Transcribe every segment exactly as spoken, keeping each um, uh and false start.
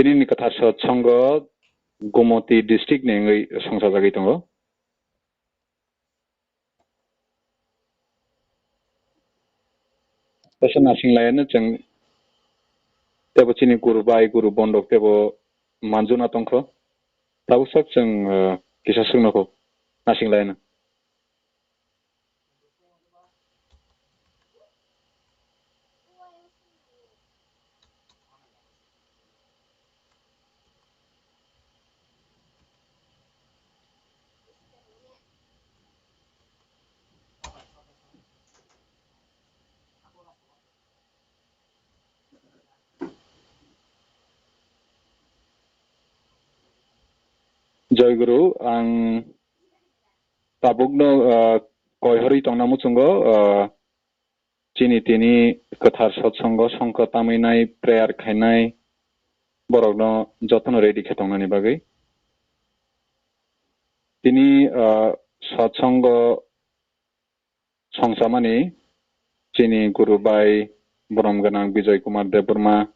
Tini ni kwthar sot songo Gumoti district ni wngwi songchajagwi tongo. Tesa nasing laiano chwng tebo chini guru bai guru bondok tebo manjuna tongkho. Tabuk sak chwng, eh, kisa swngno kho. Nasing laiano. Joy Guru, ang tabukno, ah, koihorwi tongna muchungo, ah, chini tini kwthar sotsongo songkho tamwi nai, prayer khainai borokno jotono ready khe tongnani bagwi. Tini, ah, sotsongo songchamani chini guru bai borom gwnang Bijoy Kumar Debbarma,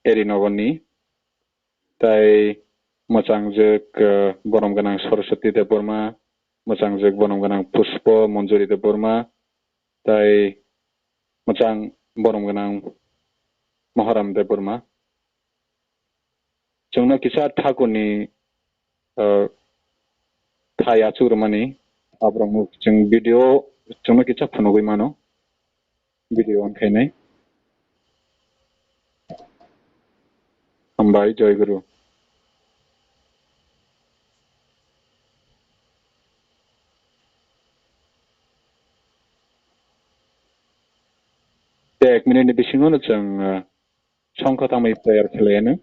Eri Nogorni, tai mwchangjwk, eh, borom gwnang Saraswati Debbarma, mwchangjwk borom gwnang Pushpo Manjuri Debbarma, tai mwchang borom gwnang Moharam Debbarma. Chwngno kisa thakurni, eh, thai achuk rwmani, aborokno chwng video chwngno kisa phunugwi mano, video on khainai. Hambai, Joy Guru. Te ek minute ni bisingo no chwng, eh, songkha tangwi prayer khlaiano.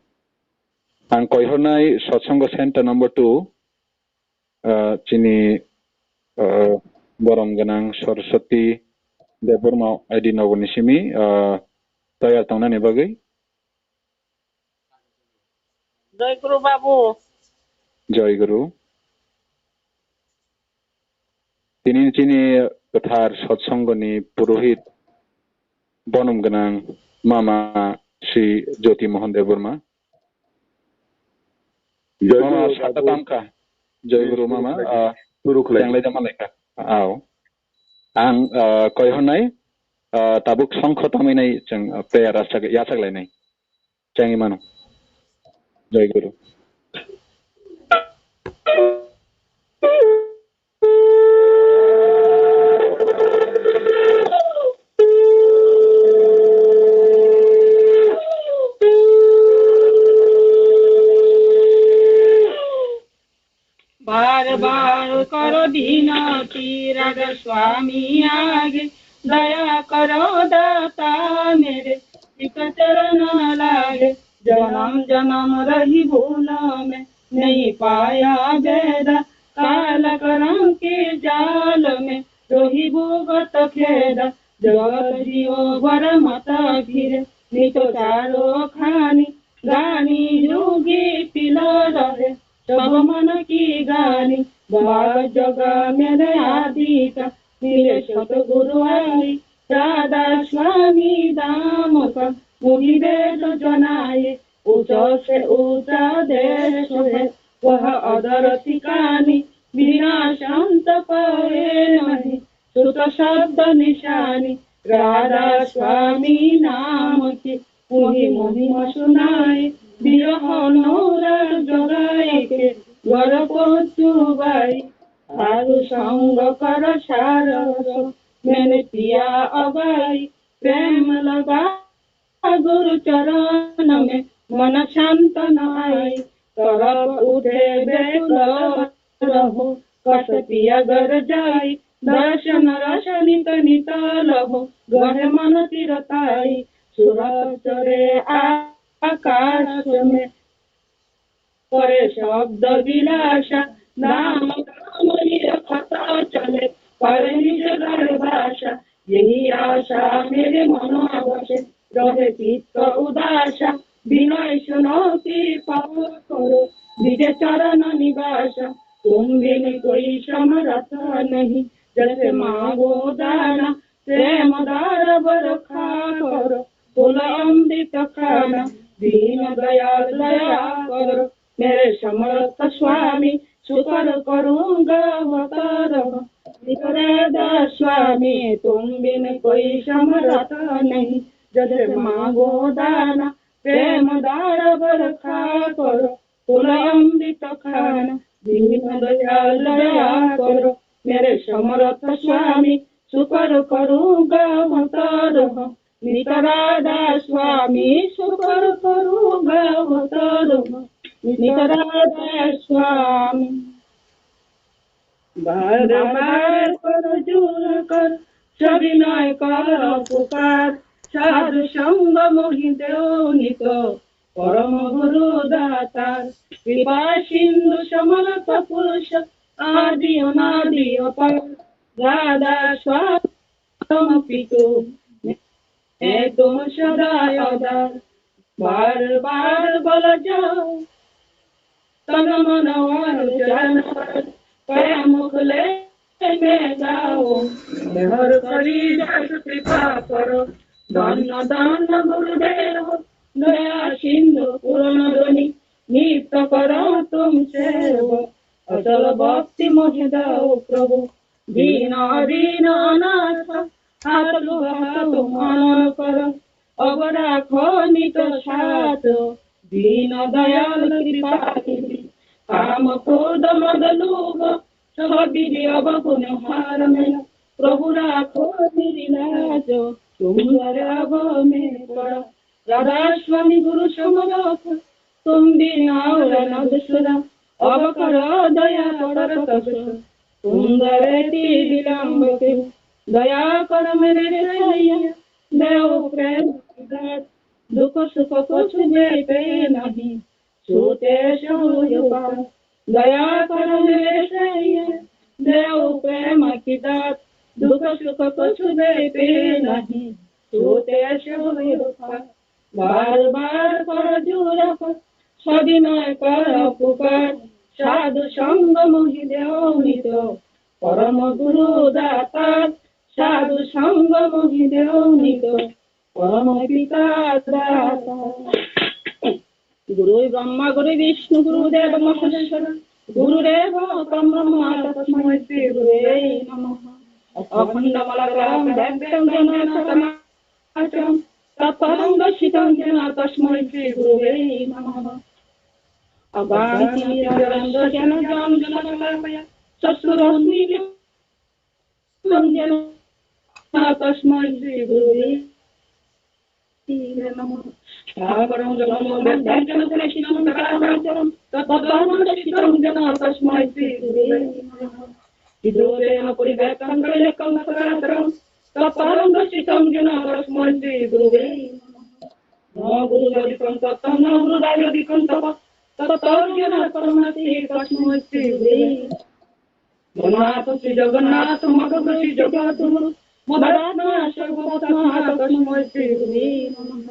Ang koihornai Satsongo Center number two, ah, chini, ah, borom gwnang Saraswati Debbarma Edi Nogorni simi, ah, tayar tongnani bagwi. Joy Guru Babu. Joy Guru. Tini chini kwthar Satsongoni purohit bonom gwnang Mama Sri Jyoti Mohan Debbarma. Joy Mama, Guru saka Babu. Tamkha. Joy Guru Mama, Guru ah, Guru Khlai. Tenglai da malaikha. Ao. Ang, ah, koihornai, ah, tabuk songkho tamwi nai chwng, ah, prayer achak-, yachak lainai. Chwng imano. Joy Guru. বার বার করো বিনতি রাধা স্বামী আগে, দয়া করো দাতা মেরে, চিত চরণ লাগে। জনম জনম রহি ভুল মে, নেই পায়া বেদা, কাল করম কে জাল মে, রহি ভুগত খেদা। জগত জিও বর মত ঘিরে, নিত চারো খানি, গানি যোগী পিল রহে। সব মন কি গানি, বাগ জগ মেরে আদিকা, মিলে সতগুরু আই, রাধা স্বামী দামকা, মুনি বেদ জনায়ে, উচ্চ সে উচ্চ দেশ হে, ওহ অদর ঠিকানি, বিনা শান্ত পায়ে নাহি, সুত শব্দ নিশানি, রাধা স্বামী নাম কি, পুহি মহিমা শুনাই, বিরহ নৌরাগ জগাই কে, গর পচুবাই। সাধু সঙ্গ কর সারস, মেনে পিয়া অগাই, প্রেম লগা গুরু চরণ মে, মন শান্ত নাই। তরপ উঠে বেকুল রহ, কত পিয়া গর যাই, দর্শন রস নিত নিত লহ, গহে মন তীর তাই। সুরত চরে আ-, আকাশ মে, করে শব্দ বিলাসা, নাম কামনি রখত চলে, করে নিজ ঘর বাসা। এই আশা মেরে মন বসে, রহে চিত্ত উদাসা। বিনয় শুনো কৃপা করো, নিজে চরণ নিবাসা। তুমি বিন কই সমরথ নেহি, জেসে মাগো দানা, প্রেম দ্বারা বরখা করো। ফুল অমৃত খানা, दीन दयाल दया करो, मेरे समर्थ स्वामी, शुक्र करूंगा वो करो। नितरादा स्वामी, तुम बिन कोई समर्थ नहीं, जैसे मांगो दाना, प्रेम द्वारा बरखा करो, फूल अमृत खाना, दीन दयाल दया करो, मेरे समर्थ स्वामी, शुक्र करूंगा वो करो। नितरादा स्वामी, शुक्र करूंगा वो करो। नितरादा स्वामी। बार बार कर जुर कर, सविनय कर पुकार, साधु संग मोहि देव नित, परम गुरु दातार, कृपा सिंधु समर्थ पुरुष, आदि अनादि अपार, राधा स्वामी समर्पित, मैं तुम सदा आधार। बार बार बोला जाओ, तन मन और चरण पर, कया मुख ले मैं गाओ। मेहर करी जस कृपा करो, धन धन गुरुदेव, दया सिंधु पूर्ण ध्वनि, नित्य करो तुम सेवा। अचल भक्ति मोहि दो प्रभु, दीन दीन अनाथ, हाथ लुहा तुम अनन कर। अब राखो नित साथ, दीन दयाल कृपा निधि। काम क्रोध मद लोभ, सब विधि अवगुण हार मेरा, प्रभु राखो मेरी लाज, तुम दया अब में पड़ा। राधा स्वामी गुरु समरथ, तुम बिन और न दूसरा, अब करो दया पर तपस्या। तुम दरे ती विलंब क्यों, दया कर मेरे सैया, दे ओ प्रेम की दात, दुख सुख कुछ देते नहीं, छूते सहज पार। दया कर मेरे सैया, दे ओ प्रेम की दात, दुख सुख कुछ देते नहीं, छूते सहज पार। बार बार कर जुर कर, सविनय कर पुकार, साधु संग मोहि देव नित, परम गुरु दातार, साधु संग मोहि देव नित, परम पिता दाता। गुरु ब्रह्मा गुरु विष्णु गुरु देव महेश्वर, गुरुदेव परम ब्रह्म तस्मै श्री गुरुवे नमः। अखण्डमण्डलाकारं व्याप्तं येन चराचरं तत्पदं दर्शितं येन तस्मै श्री गुरुवे नमः। अज्ञानतिमिरान्धस्य ज्ञानाञ्जनशलाकया चक्षुरुन्मीलितं येन तस्मै श्री गुरुवे नमः। स्थावरं जंगमं वृक्षं च नदीं जलनिमग्नं जलं तत्पदं दर्शितं येन तस्मै श्री गुरुवे नमः। चिद्रूपेण परिव्याप्तं गगनसदृशं तत्पदं दर्शितं येन तस्मै श्री गुरुवे नमः। न गुरुरधिकं तपः न गुरुराजधिकं तपः तत्त्वज्ञानं परमं तस्मै श्री गुरुवे नमः। जगन्नाथ श्री जगन्नाथ मम गुरु श्री जगद्गुरु मदात्मा सर्वभूतात्मा तस्मै श्री गुरुवे नमः।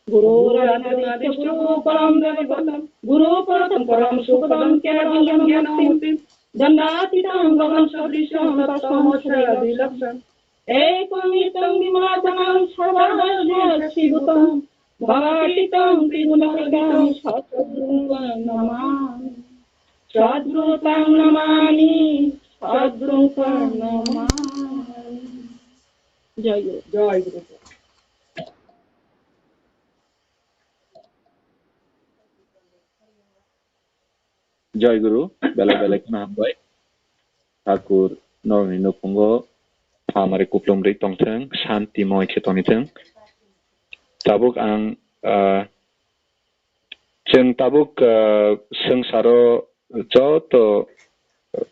गुरुरनादिर्न गुरु परं दैवतं गुरु परमं परमं सुखदं केवलं ज्ञानमूर्तिं दण्डातीतं गगनसदृशं तत्त्वमस्यादिलक्ष्यम्। एकं नित्यं विमलात्मानं सर्वदोषविमुक्तं भवातीतं त्रिगुणातीतं सद्गुरुं त्वां नमामि। सद्गुरुं त्वां नमामि। सद्गुरुं त्वां नमामि। जय गुरु। जय गुरु। Joy Guru, belai belai kheno hambai. Thakur norokni nukhungo hamari kuplum rwi tongthwng, shanti moi khe tongithwng. Tabuk ang, ah, chwng tabuk, ah, swngcharo joto,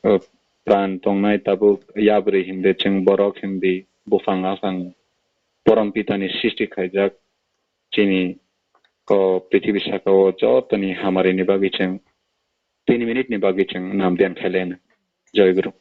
ah, pran tongnai tabuk yabrwi hindi, chwng borok hindi, buphang aphang, porom pitani sristi khaijak, chini o prithibi saka o jotoni hamarini bagwi chwng tini minute ni bagwi chwng nam dhyan khailai anw. Joy Guru.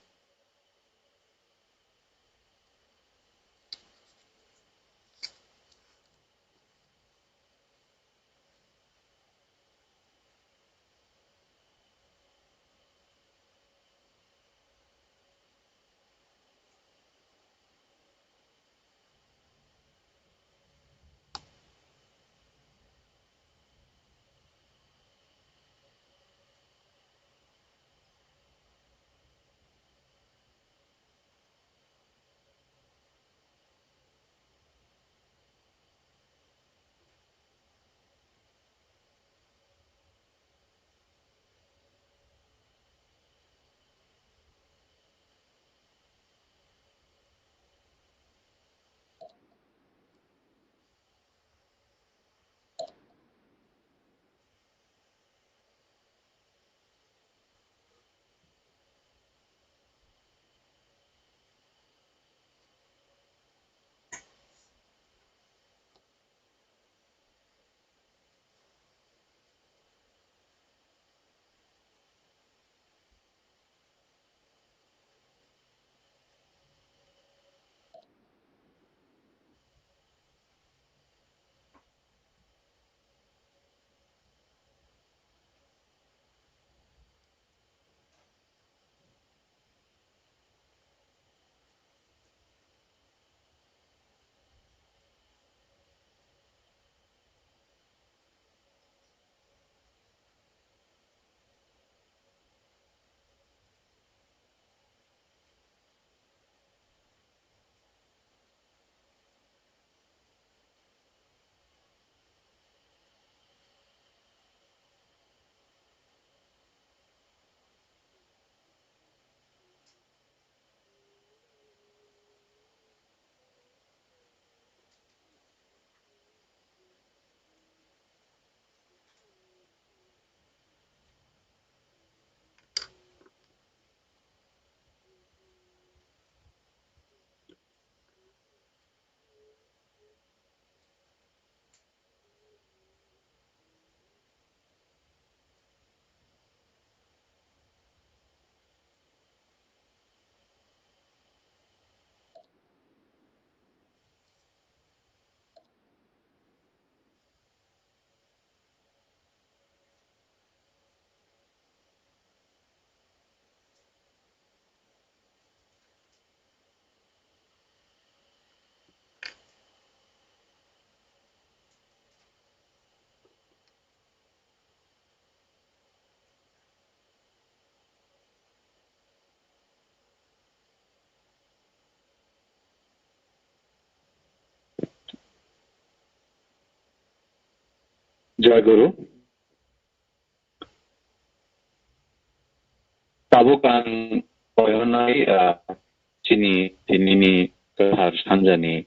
Joy Guru. Tabuk ang koiharnai, ah, chini tinini kwthar sanjani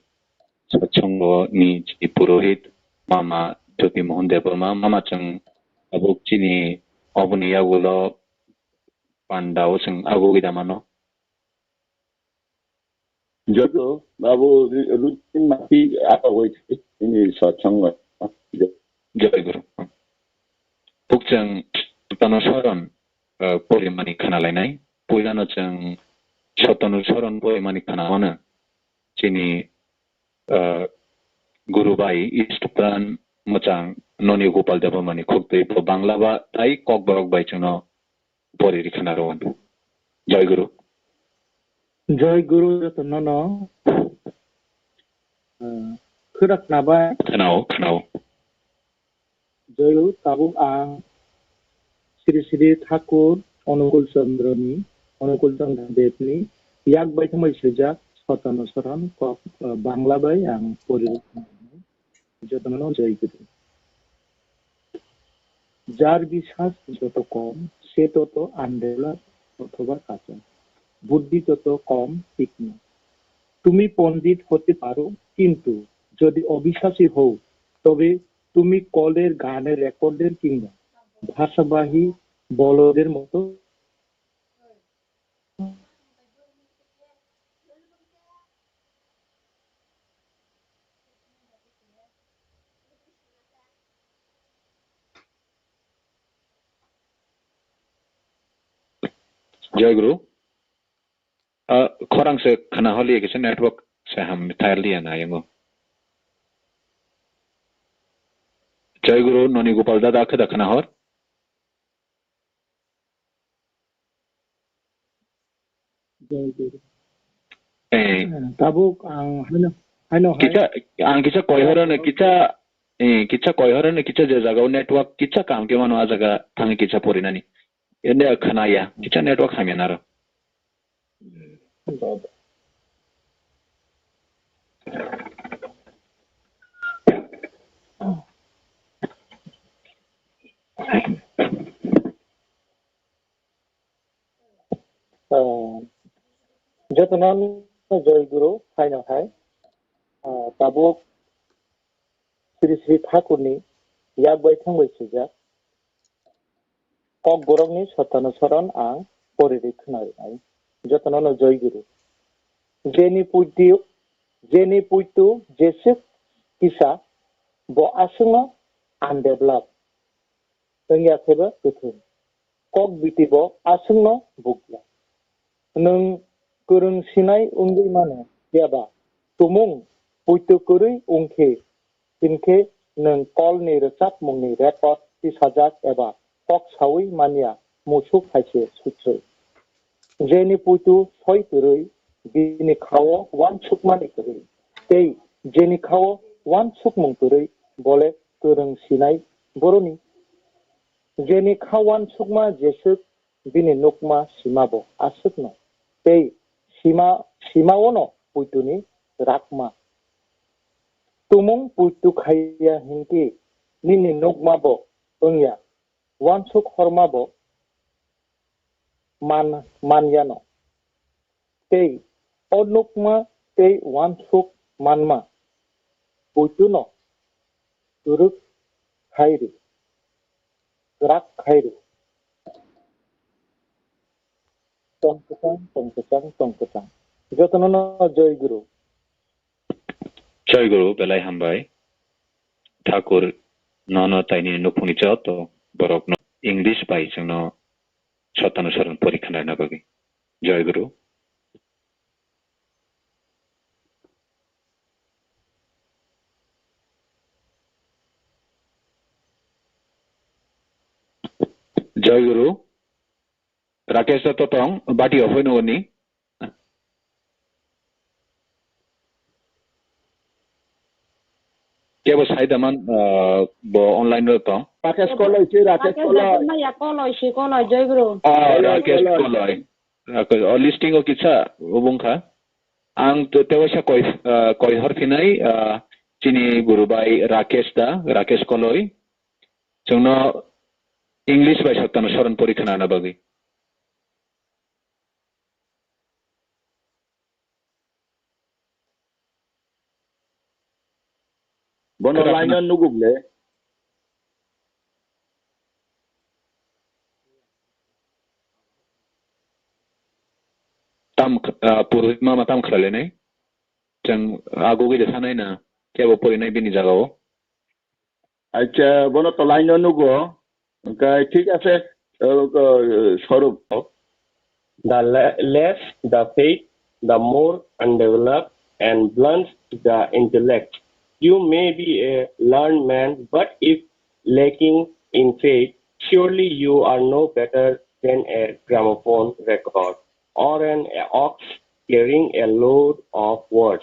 satsongoni chini purohit Mama Jyoti Mohan Debbarma, Mama chwng tabuk chini oboni yagulo pandao chwng agugwi da mano. Joto, babu, ri-, rutin mati apa wai ini satsang wai. Joy Guru. Pukchang Sotano Soron, eh, porimani khana lainai. Puilano chang Sotano Soron porimani khana mano. Chini, eh, Guru bai Istupran Mochang Noni Gopal Debbarmani khuk twi po Bangla ba tai Kokborok bai chwngno pori rikha na rw. Joy Guru. Joy Guru jotono no. Ah, khwrak nabai. Khnao, khnao. Joy Guru, tabuk ang Sri Sri Thakur Onukul Chandra ni, Onukul Chandra Dev ni yak bai thumbai swijak Sotano Soron kok, ah, Bangla bai ang pori rikha na rw. Jotono joy guru. যার বিশ্বাস যত কম, সে তত আন্ডেলা অথবা কাঁচা, বুদ্ধি তত কম তীক্ষ্ণ। তুমি পণ্ডিত হতে পারো, কিন্তু যদি অবিশ্বাসী হও, তবে তুমি কলের গানের রেকর্ডের কিংবা ভাষাবাহী বলদের মতো Joy Guru. Ah, khorang se khana holi kisa network se ham thar liya na yango. Joy Guru, Noni Gopal dada kheda khana hor. Joy Guru. Eh. Eh, tabuk ang haino, haino hai. Kisa, ang kisa koihoro no kisa, eh, kisa koihoro no kisa je jaga o network kisa kam ke mano a jaga thangi kisa porinani. Ende khana ya, kisa network hamya naro. Ah, jotono joy guru, haino hai. Ah, tabuk Sri Sri Thakurni yak bai thang bai swijak. Kokborokni Sotano Soron ang pori rikha na rw. Jotono no joy guru. Jeni puitu, jeni puitu jeswk kisa, bo aswkno undeveloped wngya khe bo kwthwng. Kok biti bo aswkno bukya. Nwng kwrwng sinai wngwi mano, phiya ba tumung puitu kwrwi wng khe, hinkhe nwng kolni rwchapmungni record tisajak eba kok saui manya musuk hai se suthrwi. Jeni puitu soi kwrwi, bini khao uansukmani kwrwi, tei jeni khao uansukmung kwrwi, bole kwrwng sinai boroni. Jeni kha uansukma jeswk bini nukma sima bo aswkno, tei sima, simaono puituni rakma. Tumung puitu khaiya hinkhe nini nukma bo wngya, uansuk horma bo man, manyano. Tei o nukma tei uansuk manma puituno kwrwk khai rw, kwrak khai rw. Tong kwchang, tong kwchang, tong kwchang. Jotono no joy guru. Joy guru, belai hambai. Thakur nono taini nukhungni joto borokno English bai chwngno Sotano Soron porikha narwkna bagwi. Joy Guru. Joy Guru. Rakesh Dotto tong, bati off hoi nogoni. Kebo sai da man, ah, bo online ro tong. Rakesh Koloi se, Rakesh Rakesh Koloi. Dotto maya Koloi se, Koloi, Joy Guru. Oh, Koloi, Rakesh Koloi. Koloi. Rakesh, oh, listing o kisa ubung kha. Ang to tewaisa koi, ah, koi hor phinai, ah, chini guru bai Rakesh da, Rakesh Koloi. Chwngno English bai sottano soron pori khwnana bagwi. Bono line o nugo ble. Tam, ah, purohit mama tam khlai lenai. Chwng agugwi de sanai na, kebo porinai bini jagao. Acha, bono to line o nugo. Hwnkhe thik ase, uh, uh, Swarup. The le-, less the faith, the more undeveloped and blunt the intellect. You may be a learned man, but if lacking in faith, surely you are no better than a gramophone record or an ox carrying a load of words.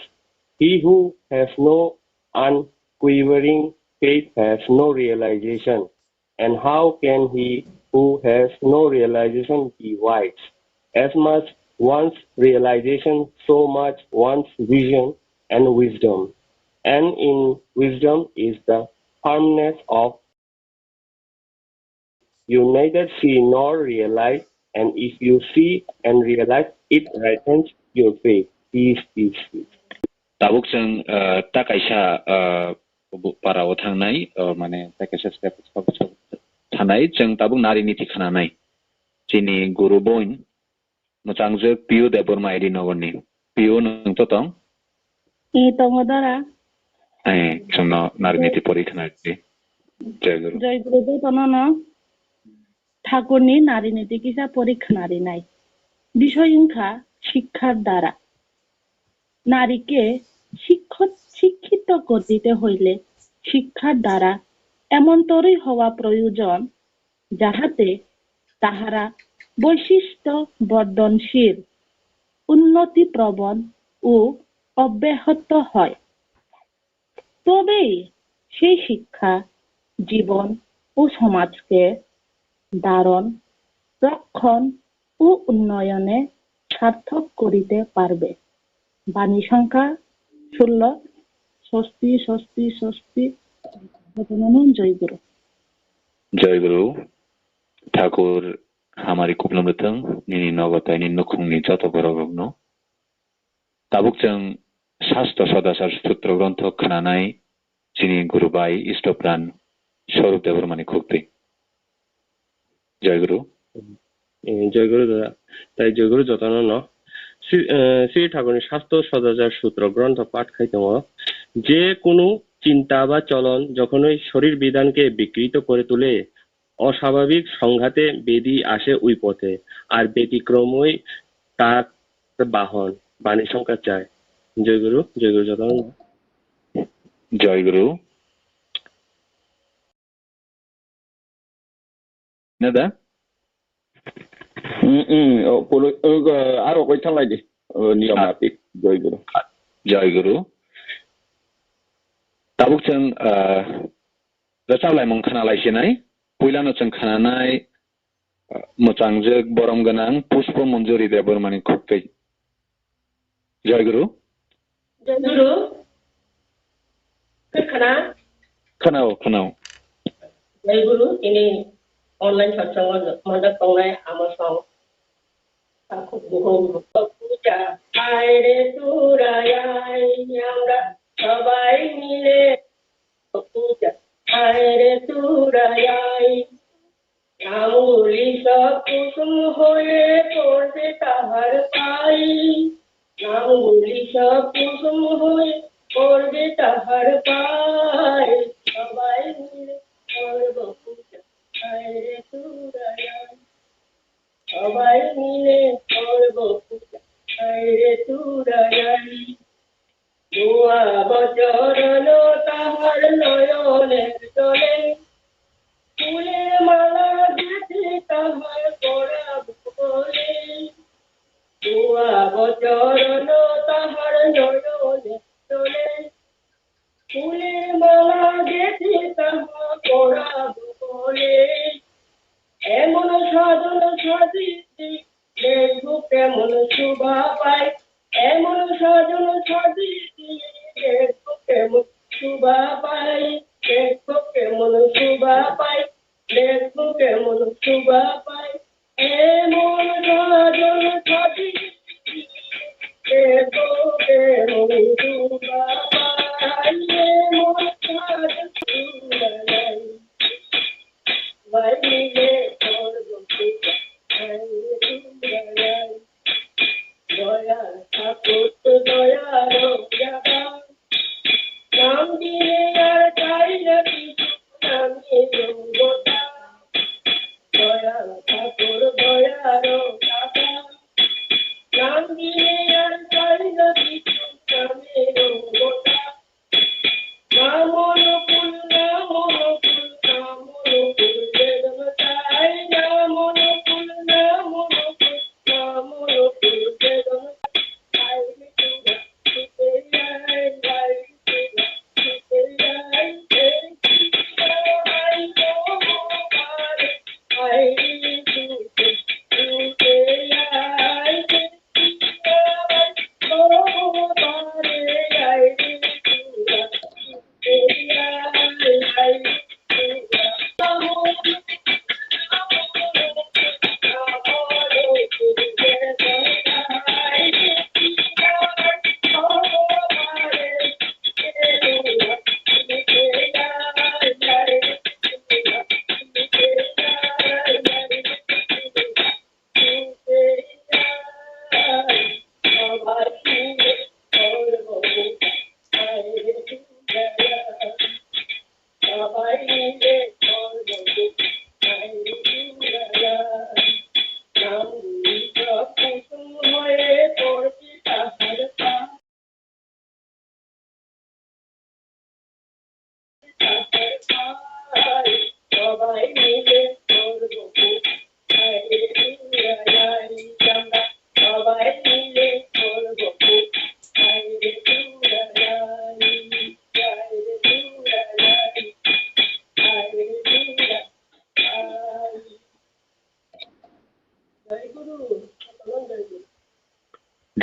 He who has no unquivering faith has no realization, and how can he who has no realization be wise? As much wants realization, so much wants vision and wisdom. And in wisdom is the firmness of you neither see nor realize, and if you see and realize, it brightens your faith. Peace, peace, peace. Tabuk chwng, ah, ta kaisa, ah, bu-, para o thangnai, ah, mane ta kaisa step thangnai, chwng tabuk nari niti khananai. Chini guru boin, mwchangjwk Piyu Debbarma Edi Nogorni. Piyu, nwng to tong? I tongo dara. Eh, chwngno nari niti pori khwnaridi. Jai Guru. Jai Guru do tono no. Thakurni nari niti kisa pori khwnarinai. Bisoi wngkha শিক্ষার দ্বারা। নারীকে শিক্ষত-, শিক্ষিত করতে হইলে শিক্ষার দ্বারা এমন তৈরি হওয়া প্রয়োজন যাহাতে তাহারা বৈশিষ্ট্য বর্ধনশীল, উন্নতিপ্রবণ ও অব্যাহত হয়। তবেই সেই শিক্ষা জীবন ও সমাজকে ধারণ, রক্ষণ ও উন্নয়নে সার্থক করিতে পারবে। বাণী সংখ্যা ষোলো। স্বস্তি, স্বস্তি, স্বস্তি। জয় গুরু। Jai Guru. Thakur hamari kupulung rwthwng, nini nogo tei nini nukhungni joto borok rokno. Tabuk chwng Sasto Sodachar Sutro grontho khwnanai chini guru bai Istopran Swarup Debbarmani khuktwi. Jai Guru. Eh, Jai Guru dada. Tai Jai Guru jotono no. Sri, eh, Sri Thakurni Sasto Sodachar Sutro grontho path khai tongo. যে কোনো চিন্তা বা চলন যখনই শরীর বিধানকে বিকৃত করে তোলে, অস্বাভাবিক সংঘাতে ব্যাধি আসে ওই পথে, আর ব্যতিক্রমই তার বাহন। বাণী সংখ্যা চার। জয় গুরু, জয় গুরু যথাযথ। Jai Guru. Nada? Mm, mm, oh, polo, oh, aro koi thalai di. Oh, niyom Ah. Apik. Jai Guru. Jai Guru. Tabuk chwng, ah, rwchap laimung khna lai sinai. Puilano chwng khnanai, ah, mwchangjwk borom gwnang Pushpa Manjuri Debbarmani khuktwi. Jai Guru. Jai Guru. Khe khna? Khnao, khnao. Jai Guru, ini online satsang manjak tongnai ama song. Aku buhum puja, hai re turai, আমরা সবাই মিলে পূজা, hai re turai. নামগুলি সব কুসুম হয়ে পড়বে তাহার পায়ে। নামগুলি সব কুসুম হয়ে পড়বে তাহার পায়ে। সবাই মিলে করব পূজা, হায় রে তুরাই। সবাই মিলে করব পূজা, হায় রে তুরাই। দোয়া বচরণ তাহার নয়নের জলে, ফুলের মালা গেঁথে তাহার পরাব বলে। দোয়া বচরণ তাহার নয়নের জলে, ফুলের মালা গেঁথে তাহার পরাব বলে। এমন সাধন সাধিতে দেখো কেমন শোভা পায়, এমন সাধন সাধিতে দেখো কেমন শোভা পায়, দেখো কেমন শোভা পায়।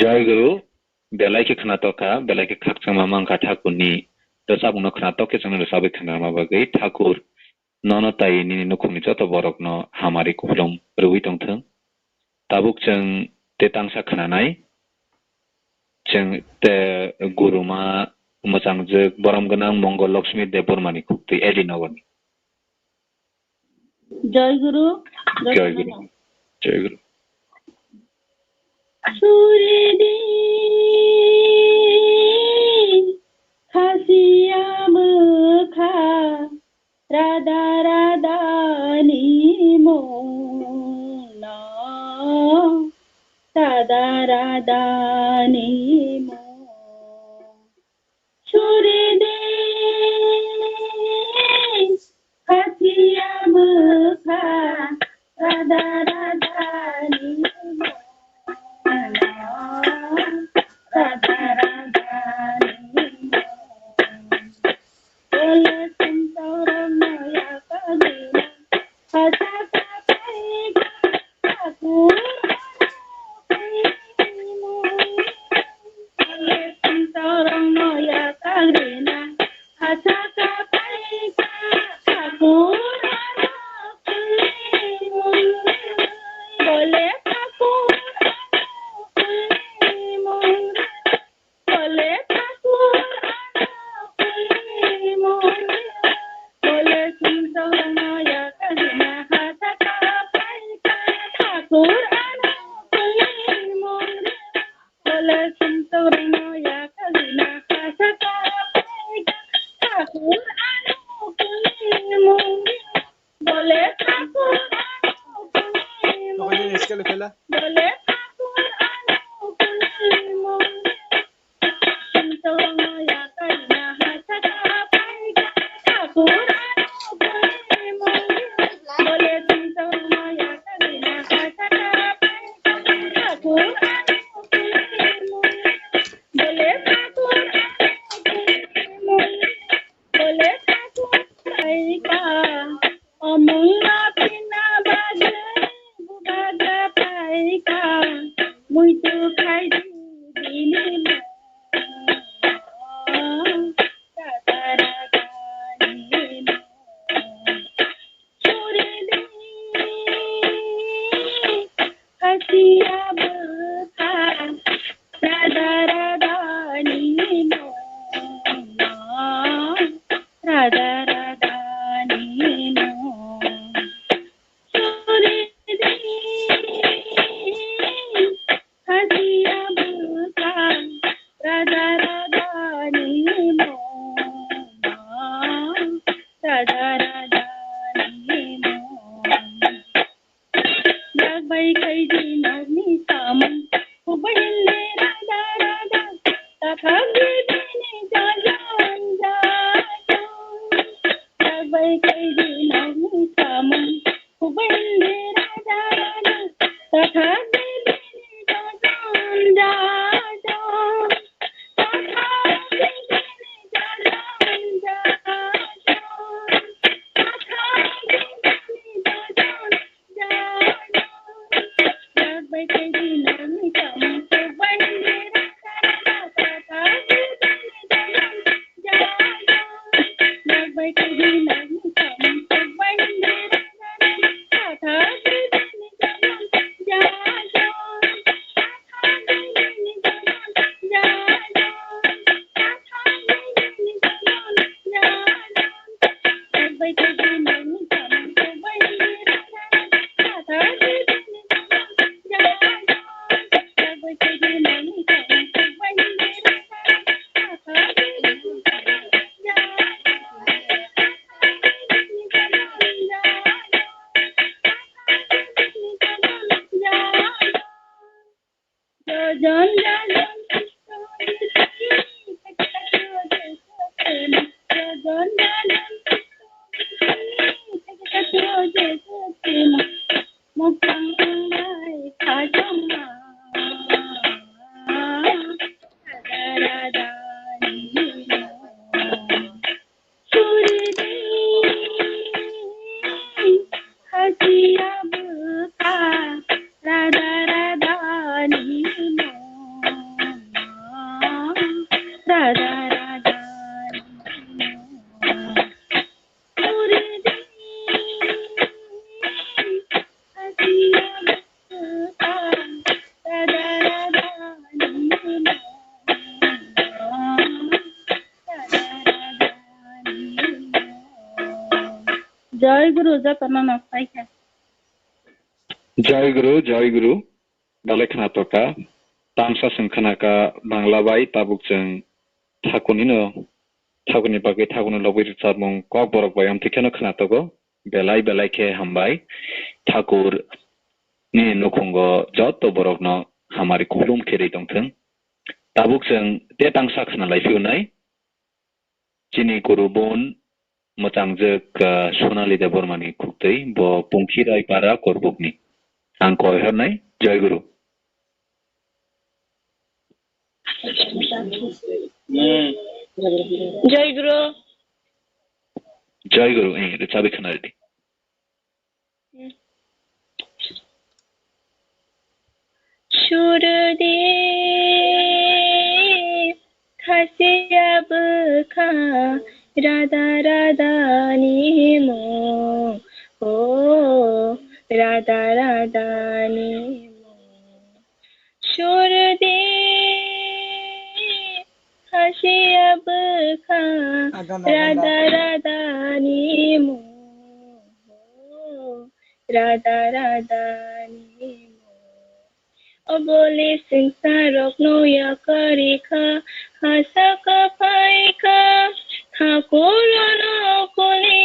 Jai Guru, belai khe khwnatok kha, belai khe khakchangma mankha Thakurni rwchapmungno khwnatok khe chwngno rwchapwi khnarma bagwi. Thakur nono tei nini nukhungni joto borokno hamari kupulung rwui tongthung. Tabuk chwng tei tangsa khnanai, chwng te guruma mwchangjwk borom gwnang Mongol Lakshmi Debbarmani khuktwi L D Nogorni. Jai Guru, Jai Guru. Jai Guru. Suridi khasiya mokha, Radha Radha ni mung no, Radha Radha ni mung. Suridi khasiya mokha, Radha Radha ni mung no, Radha Radha ni mung. Jai Guru, jotono no sai kha. Jai Guru, Jai Guru. Belai khna toka. Tamsa chwng khna kha Bangla bai, tabuk chwng Thakurni no, Thakurni bagwi Thakurni lobwi rwchapmung Kokborok bai amtwi kheno khna togo. Belai belai khe hambai. Thakur ni nukhungo joto borokno hamari khulum khe ri tongthwng. Tabuk chwng te tangsa khna lai phiyunai. Chini guru bon mwchangjwk, ah, Sonali Debbarmani khuktwi, bo Pungkhirai para Korbukni. Ang koi hornai, Jai Guru. Jai Guru. Jai Guru, eh, rwchabi khna ridi. Surdi khasiya bwkha Radha Radha ni mung, o Radha Radha ni mung. Surdi khasiya bwkha Radha Radha ni mung, Radha Radha ni mung. Obole swngcharokno yakarikha, hasaka phaikha, Thakurono kuli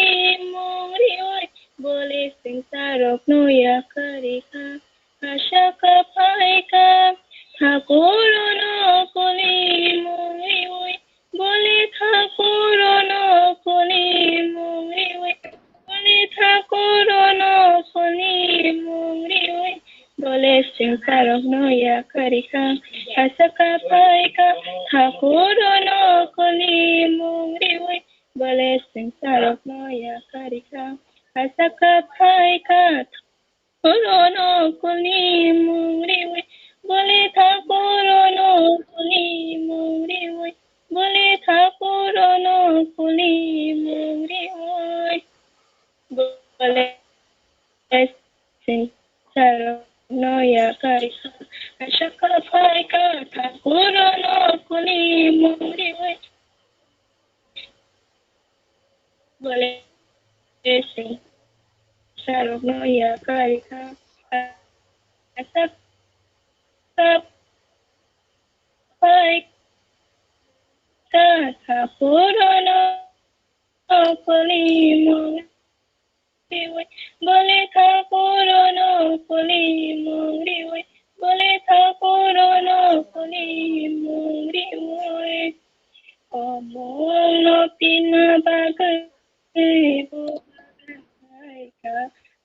mung riwi. Bole swngcharokno yakarikha, hasaka phaikha, Thakurono kuli mung riwi. Bole Thakurono kuli mung riwi. Bole Thakurono kuli mung riwi. Bole swngcharokno yakarikha, hasaka phaikha, Thakurono kuli mung riwi. Bole swngcharokno yakarikha, hasaka phaikha, Thakurono kuli mung riwi. Bole Thakurono kuli mung riwi. Bole Thakurono kuli mung riwi. Bole swngcharokno yakarikha, hasaka phaikha, Thakurono kuli mung riwi. Bole swngcharokno yakarikha, hasaka phaikha, Thakurono kuli mung riwi. Bole Thakurono kuli mung riwi. Bole Thakurono kuli mung riwi. Omo no pina bagwi bubagra phaikha.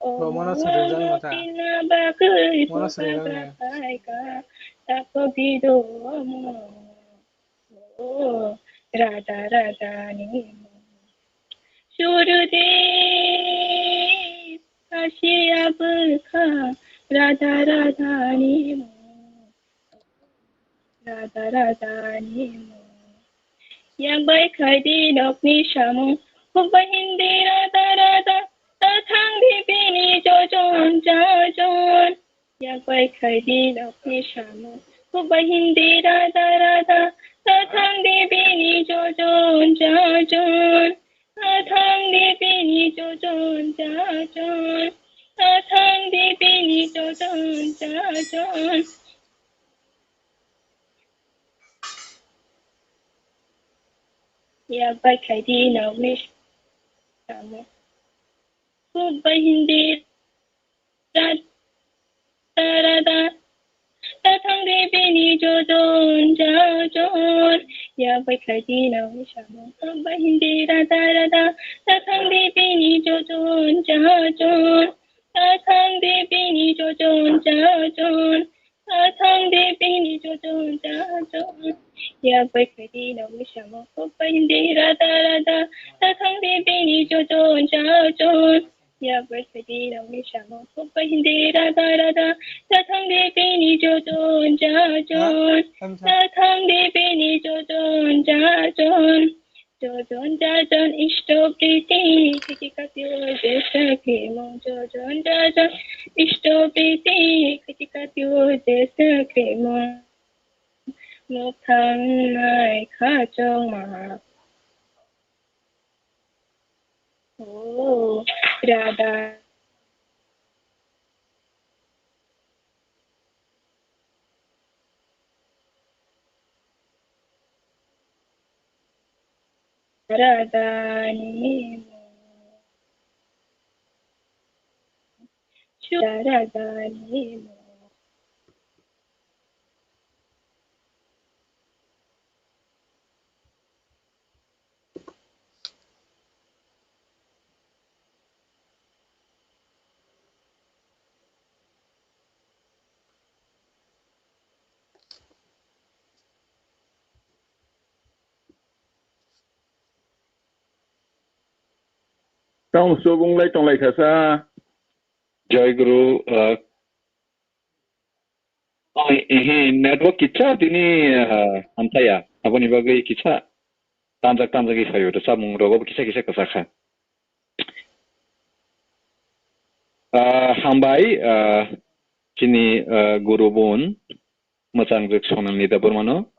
Bo mono swngjak no ta. Pina bagwi bubagra phaikha. Tapo bido omo. O Radha Radha ni mung. Surdi khasiya bwkha Radha Radha ni mung. Radha Radha ni mung. Yak bai khaidi nokni samung, khuk bai hindi Radha Radha, ta thangdi bini jojon jajon. Yak bai khaidi nokni samung, khuk bai hindi Radha Radha, ta thangdi bini jojon jajon. Ta thangdi bini jojon jajon, ta thangdi bini jojon jajon. Yak bai khaidi nokni samung, khuk bai hindi Radha Radha, ta thangdi bini jojon jajon. Yak bai khaidi nokni samung, khuk bai hindi Radha Radha, ta thangdi bini jojon jajon. Ta thangdi bini jojon jajon. Ta thangdi bini jojon jajon. Yak bai khaidi nokni samung, khuk bai hindi Radha Radha, ta thangdi bini jojon jajon. Yak bai khaidi nokni samung, khuk bai hindi Radha Radha, ta thangdi bini jojon jajon. Ta thangdi bini jojon jajon. Jojon jajon isto priti, khiti katio jesa khimung. Jojon jajon isto priti, khiti katio jesa khimung. Nuk thangnai khachongma. O Radha. Radha ni mo. Radha ni mo. Tong subung lai tong lai kha sa. Joy Guru, ah, oi, ehe, network kisa tini, ah, hamthaya. Aboni bagwi kisa tanjak tanjagwi phaio, rwchapmung rogo kisa kisa kwchak kha. Ah, hambai, ah, chini, ah, guru bun, mwchangjwk Sonalini Debbarmano,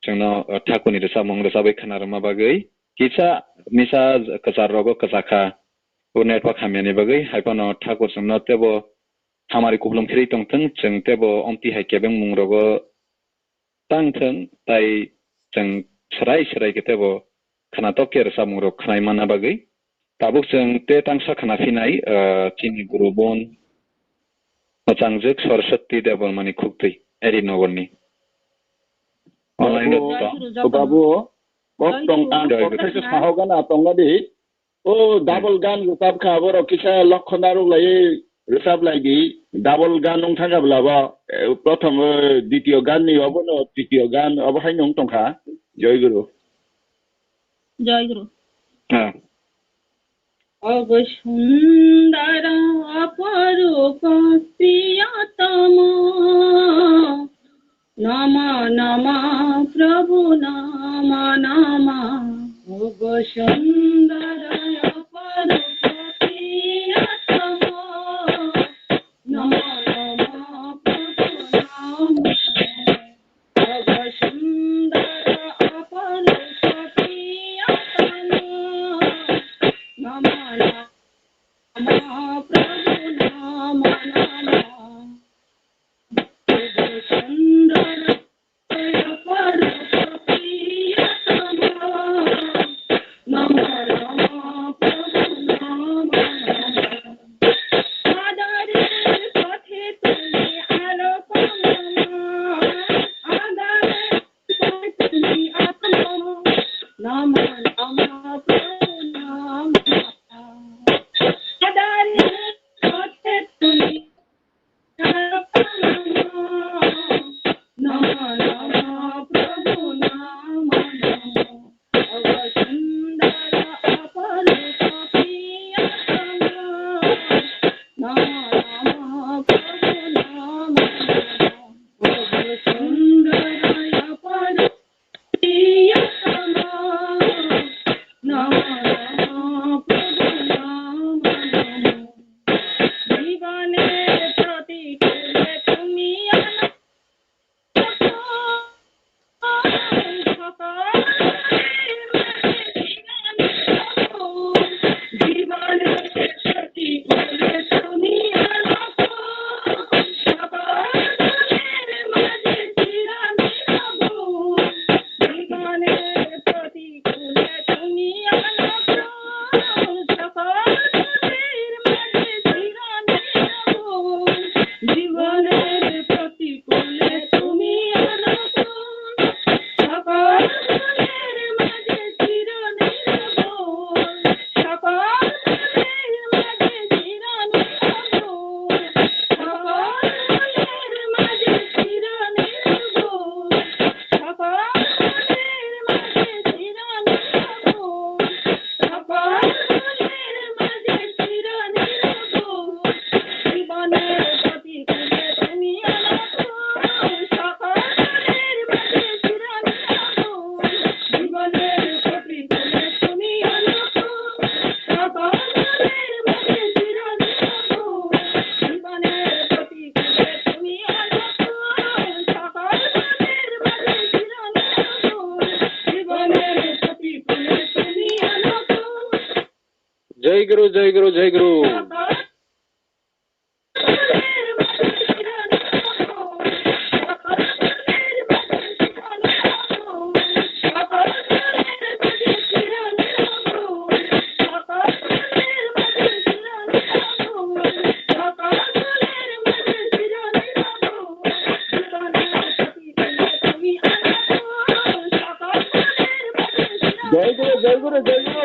chwngno, ah, Thakurni rwchapmung rwchapwi khna rwma bagwi, kisa misa kwchar rogo kwchak kha. O network hamyani bagwi, hai phano Thakur chwngno teibo hamari kupulung phirwi tongthwng, chwng teibo omtwi hai kebengmung rogo tangthwng, tai chwng swrai swrai khe teibo khwnatok khe rwchapmung rok khwnai manna bagwi. Tabuk chwng tei tangsa khwna phinai, ah, chini guru bon mwchangjwk Saraswati Debbarmani khuktwi Eri Nogorni. Online rok to. Babu, kok tong ang kok khaisa sahogan a tongna di. O double gan rwchap kha, borok kisa lokkho narwk lai rwchap lai di. Double gan wng thang kha bwla bo, eh, prothom, eh, ditiyo gan ni obo no tritiyo gan obo hai no wng tong kha. Joy Guru. Joy Guru. Ah. Ogo sundara aparupa priyatama. Nama nama Prabhu nama nama. Ogo sundara aparupa priyatama. Nama nama Prabhu nama. Ogo sundara aparupa priyatama. Nama nama Prabhu nama nama. Jai Guru, Jai Guru, Jai Guru. Jai Guru, Jai Guru, Jai Guru.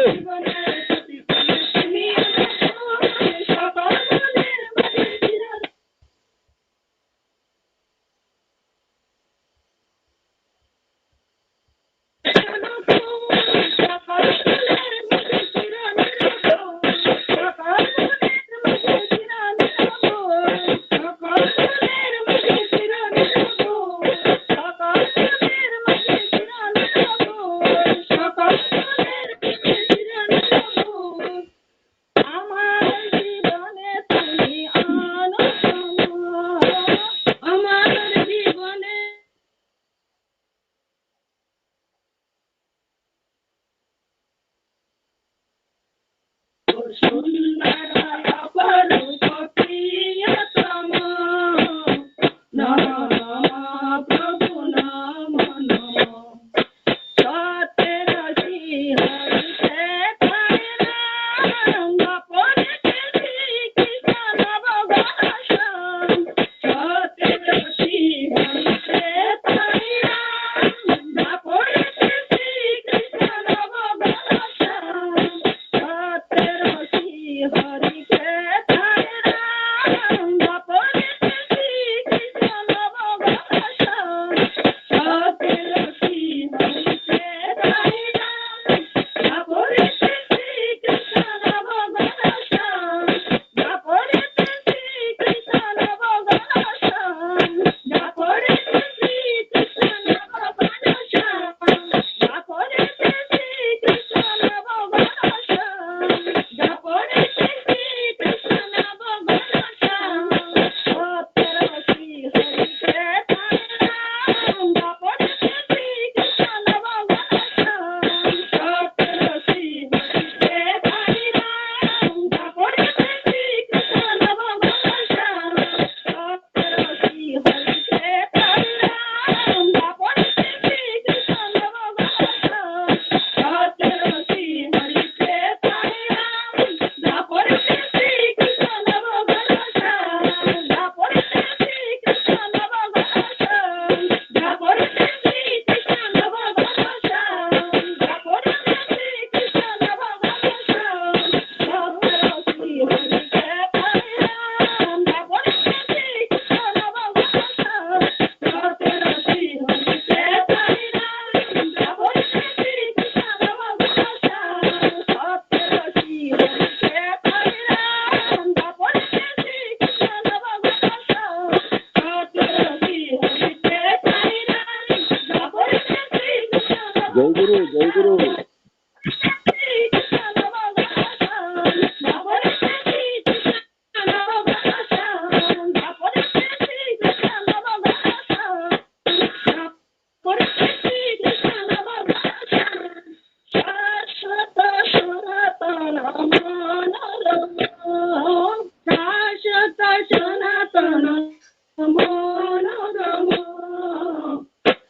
Jai Guru, Jai Guru.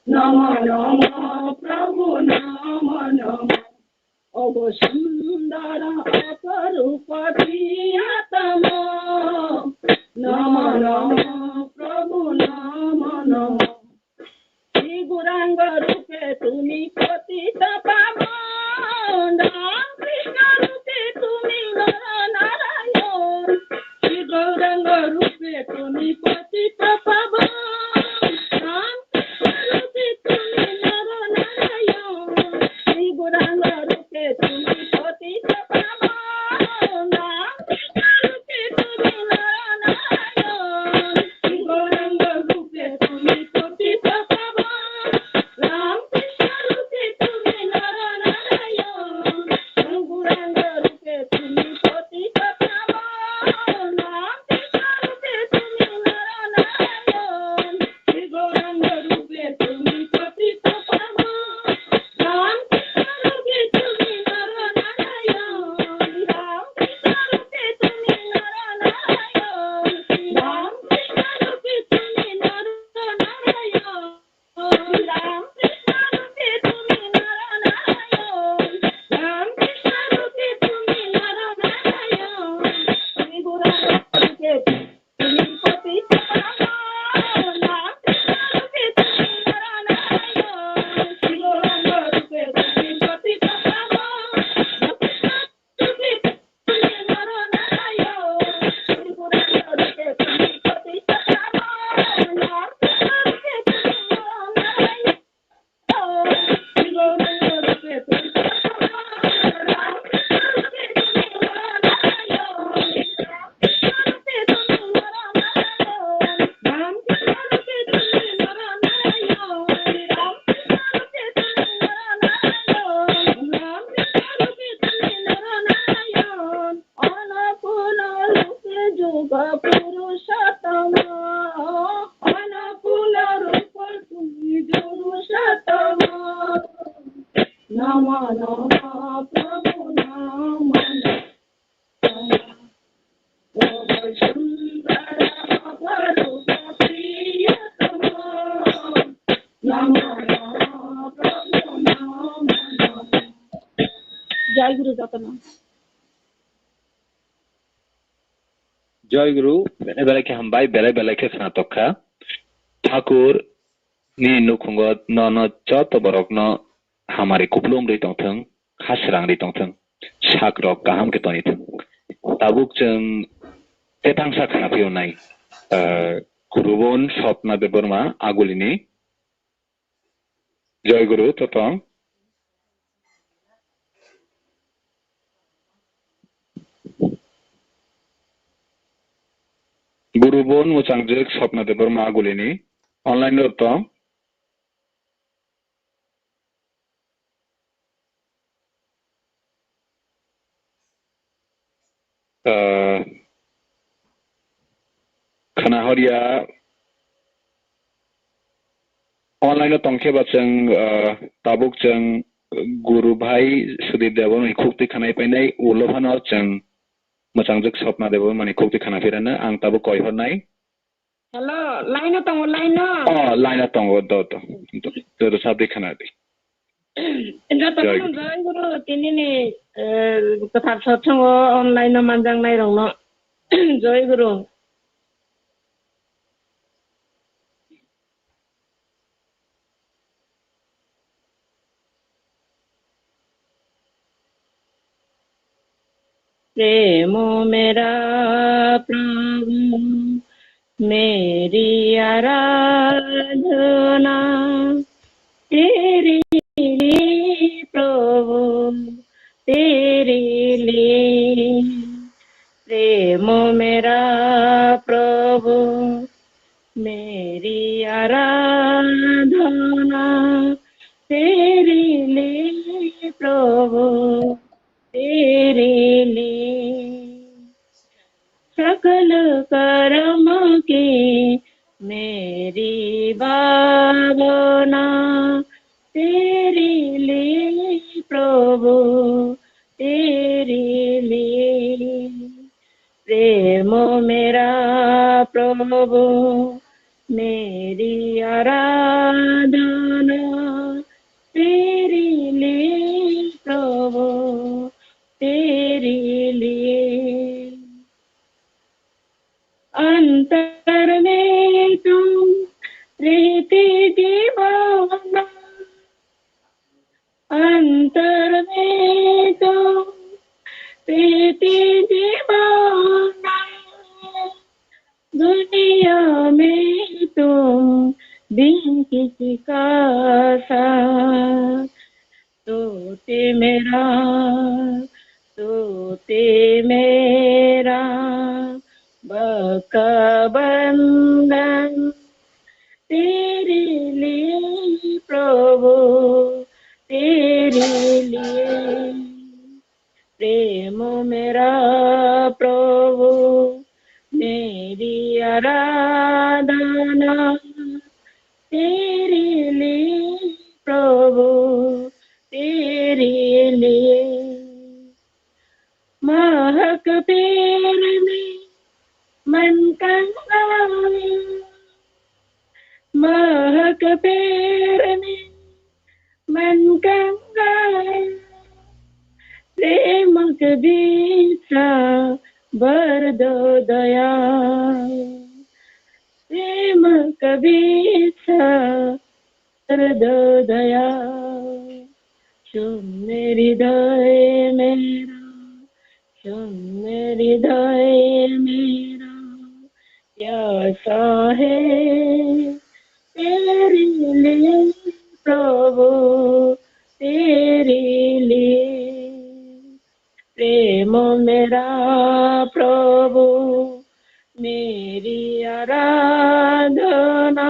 Namo namo Prabhu, namo namo. Ogo sundara aparupa Priyatama. Namo namo Prabhu, namo namo. Sri Gauranga Rupe Tumi Patita Pavana, Ram Krishna Rupe Tumi Nara Narayan. Sri Gauranga Rupe Tumi Patita Pavana, Ram Krishna Rupe Tumi Nara Narayan. Sri Gauranga Rupe Tumi Patita Pavana, Ram Krishna Rupe Tumi Nara Narayan. Sri Gauranga Rupe Tumi Patita Pavana, Ram Krishna Rupe Tumi Nara Narayan. Sri Gauranga Rupe Tumi Patita Pavana, Ram Krishna Rupe Tumi Nara Jai Guru jotono. Jai Guru, belai belai khe hambai, belai belai khe khwnatok kha. Thakur ni nukhungo nono joto borokno hamari kupulung rwi tongthwng, ha srang rwi tongthwng, sak rok kaham khe tongithwng. Tabuk chwng tei thangsa khna phiyonai, ah, Gurubon Swapna Debbarma Agulini. Jai Guru, totong. Gurubon mwchangjwk Swapna Debbarma Agulini. Online ro tong. Ah, khna horya online o tongkhe ba chwng, ah, tabuk chwng Guru Bhai Sudip Debbarmani khuk twi khna painai, ulo phano chwng mwchangjwk Swapna Debbarmani khuk twi khna phirano ang tabuk koi hornai. Hello, line o tongo, line o. Oh, line o tongo, do, do, do, do, do, sabdi khana di. Joto Jai no Guru. Jai Guru, tini ni, eh, kwthar satsang o online o manjak nai rok no. Jai Guru. प्रेम मेरा प्रभु, मेरी आराधना, तेरी लिए प्रभु, तेरी लिए। प्रेम मेरा प्रभु, मेरी आराधना, तेरी लिए प्रभु, तेरी लिए। सकल कर्म की मेरी भावना, तेरी लिए प्रभु, तेरी लिए। प्रेम मेरा प्रभु, मेरी आराधना, तेरी लिए प्रभु, तेरी लिए। अंतर में तुम रहती दीवाना, अंतर में तुम रहती दीवाना, दुनिया में तुम बिन किसी का साथ। तू ते मेरा, तू ते मेरा पक्का बंधन, तेरे लिए प्रभु, तेरे लिए। प्रेम मेरा प्रभु, मेरी आराधना, तेरे लिए प्रभु, तेरे लिए। महक पेर में मन कंगाल, महक पेर में मन कंगाल, प्रेमक बिसा भर दो दया, प्रेमक बिसा कर दो दया। सुन मेरी हृदय मेरा, सुन मेरी हृदय मेरा, प्यासा है तेरे लिए प्रभु, तेरे लिए। प्रेम मेरा प्रभु, मेरी आराधना,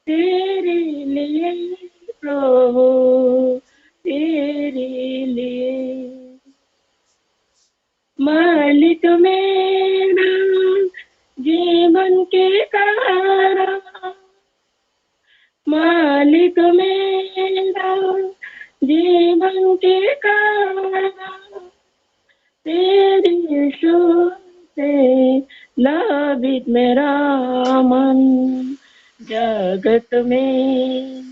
तेरे लिए प्रभु, तेरे लिए। मालिक मेरा जीवन के कारण, मालिक मेरा जीवन के कारण, तेरी सुन से मेरा मन जगत में,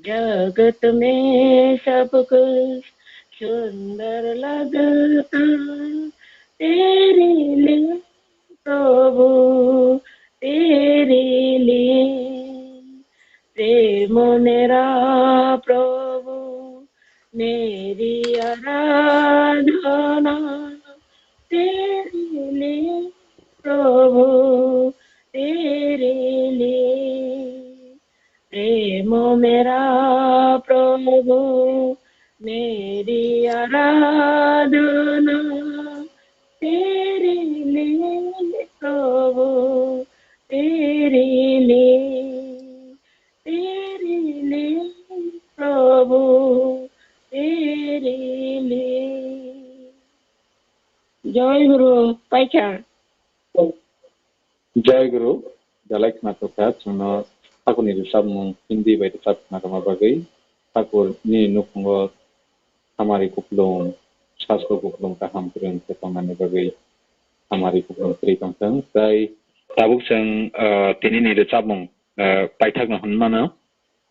जगत में सब कुछ सुंदर लगता तेरे लिए प्रभु, तेरे लिए। प्रेम मेरा प्रभु, मेरी आराधना तेरे लिए प्रभु, तेरे लिए। प्रेम मेरा प्रभु, मेरी आराधना तेरे लिए प्रभु, तेरे लिए, तेरे लिए प्रभु, तेरे लिए। जय गुरु, पाइखा। Jai Guru, belai khwnathok kha, chwngno Thakurni rwchapmung Hindi bai rwchap khna rwma bagwi Thakurni nukhungo hamari kuplung, sasto kuplung kaham kwrwng khe tongnani bagwi hamari kuplung kwrwi tongthung. Tei tabuk chwng, ah, tinini rwchapmung, ah, paithakno hwn mano,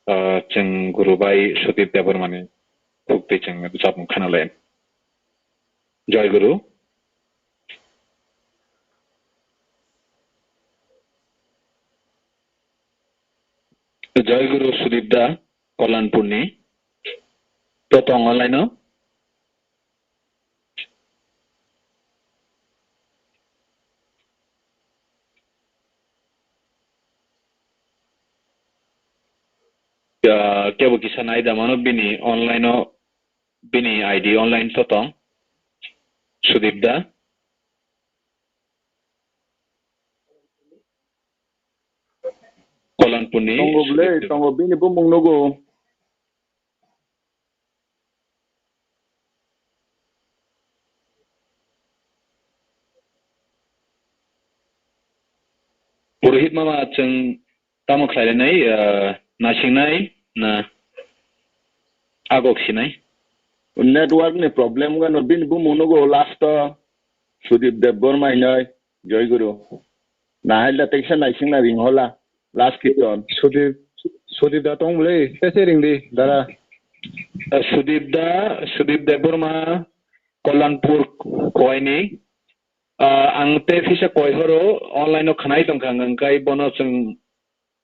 ah, chwng Guru bai Sudip Debbarmani khuk twi chwng rwchapmung khna lai. Jai Guru. Jai Guru Sudip da, Kollanpurni. To tongo laino. Ya, kebo kisa nai da mano bini online o. Bini I D online to tong. Sudip da. Kollanpurni Tongo bwle, Sudip da. Tongo bini bumung nugo. Purohit mama chwng tamo khlai nai, ah, naisingnai na agok sinai? Network ni problem gano bini bumung nugo last o Sudip Debbarma hinoi, Jai Guru. Nahai da teksa naisingna ring hola last kirtan. Sudip, Sudip da tong bwle, tese ring di, dara. Ah, Sudip da, Sudip Debbarma, Kollanpur Kowaini. Ah, ang te phisa koi horo online o khnai tongkha, hwnkhai bono chwng,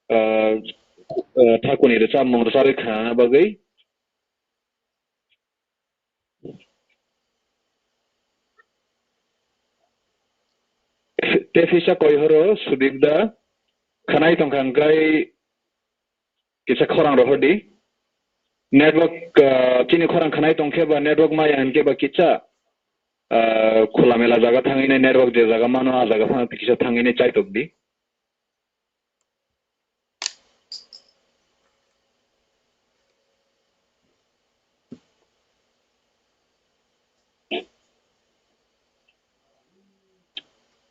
ah, ah, Thakurni rwchapmung rwcharwi khnana bagwi. Te phisa koi horo Sudip da khnai tongkha, hwnkhai kisa khorang rohor di. Network, ah, chini khorang khnai tongkhe ba network maya hinkhe ba kisa, ah, khula mela jaga thangwi nai network je jaga mano a jaga phano kisa thangwi nai chaitok di.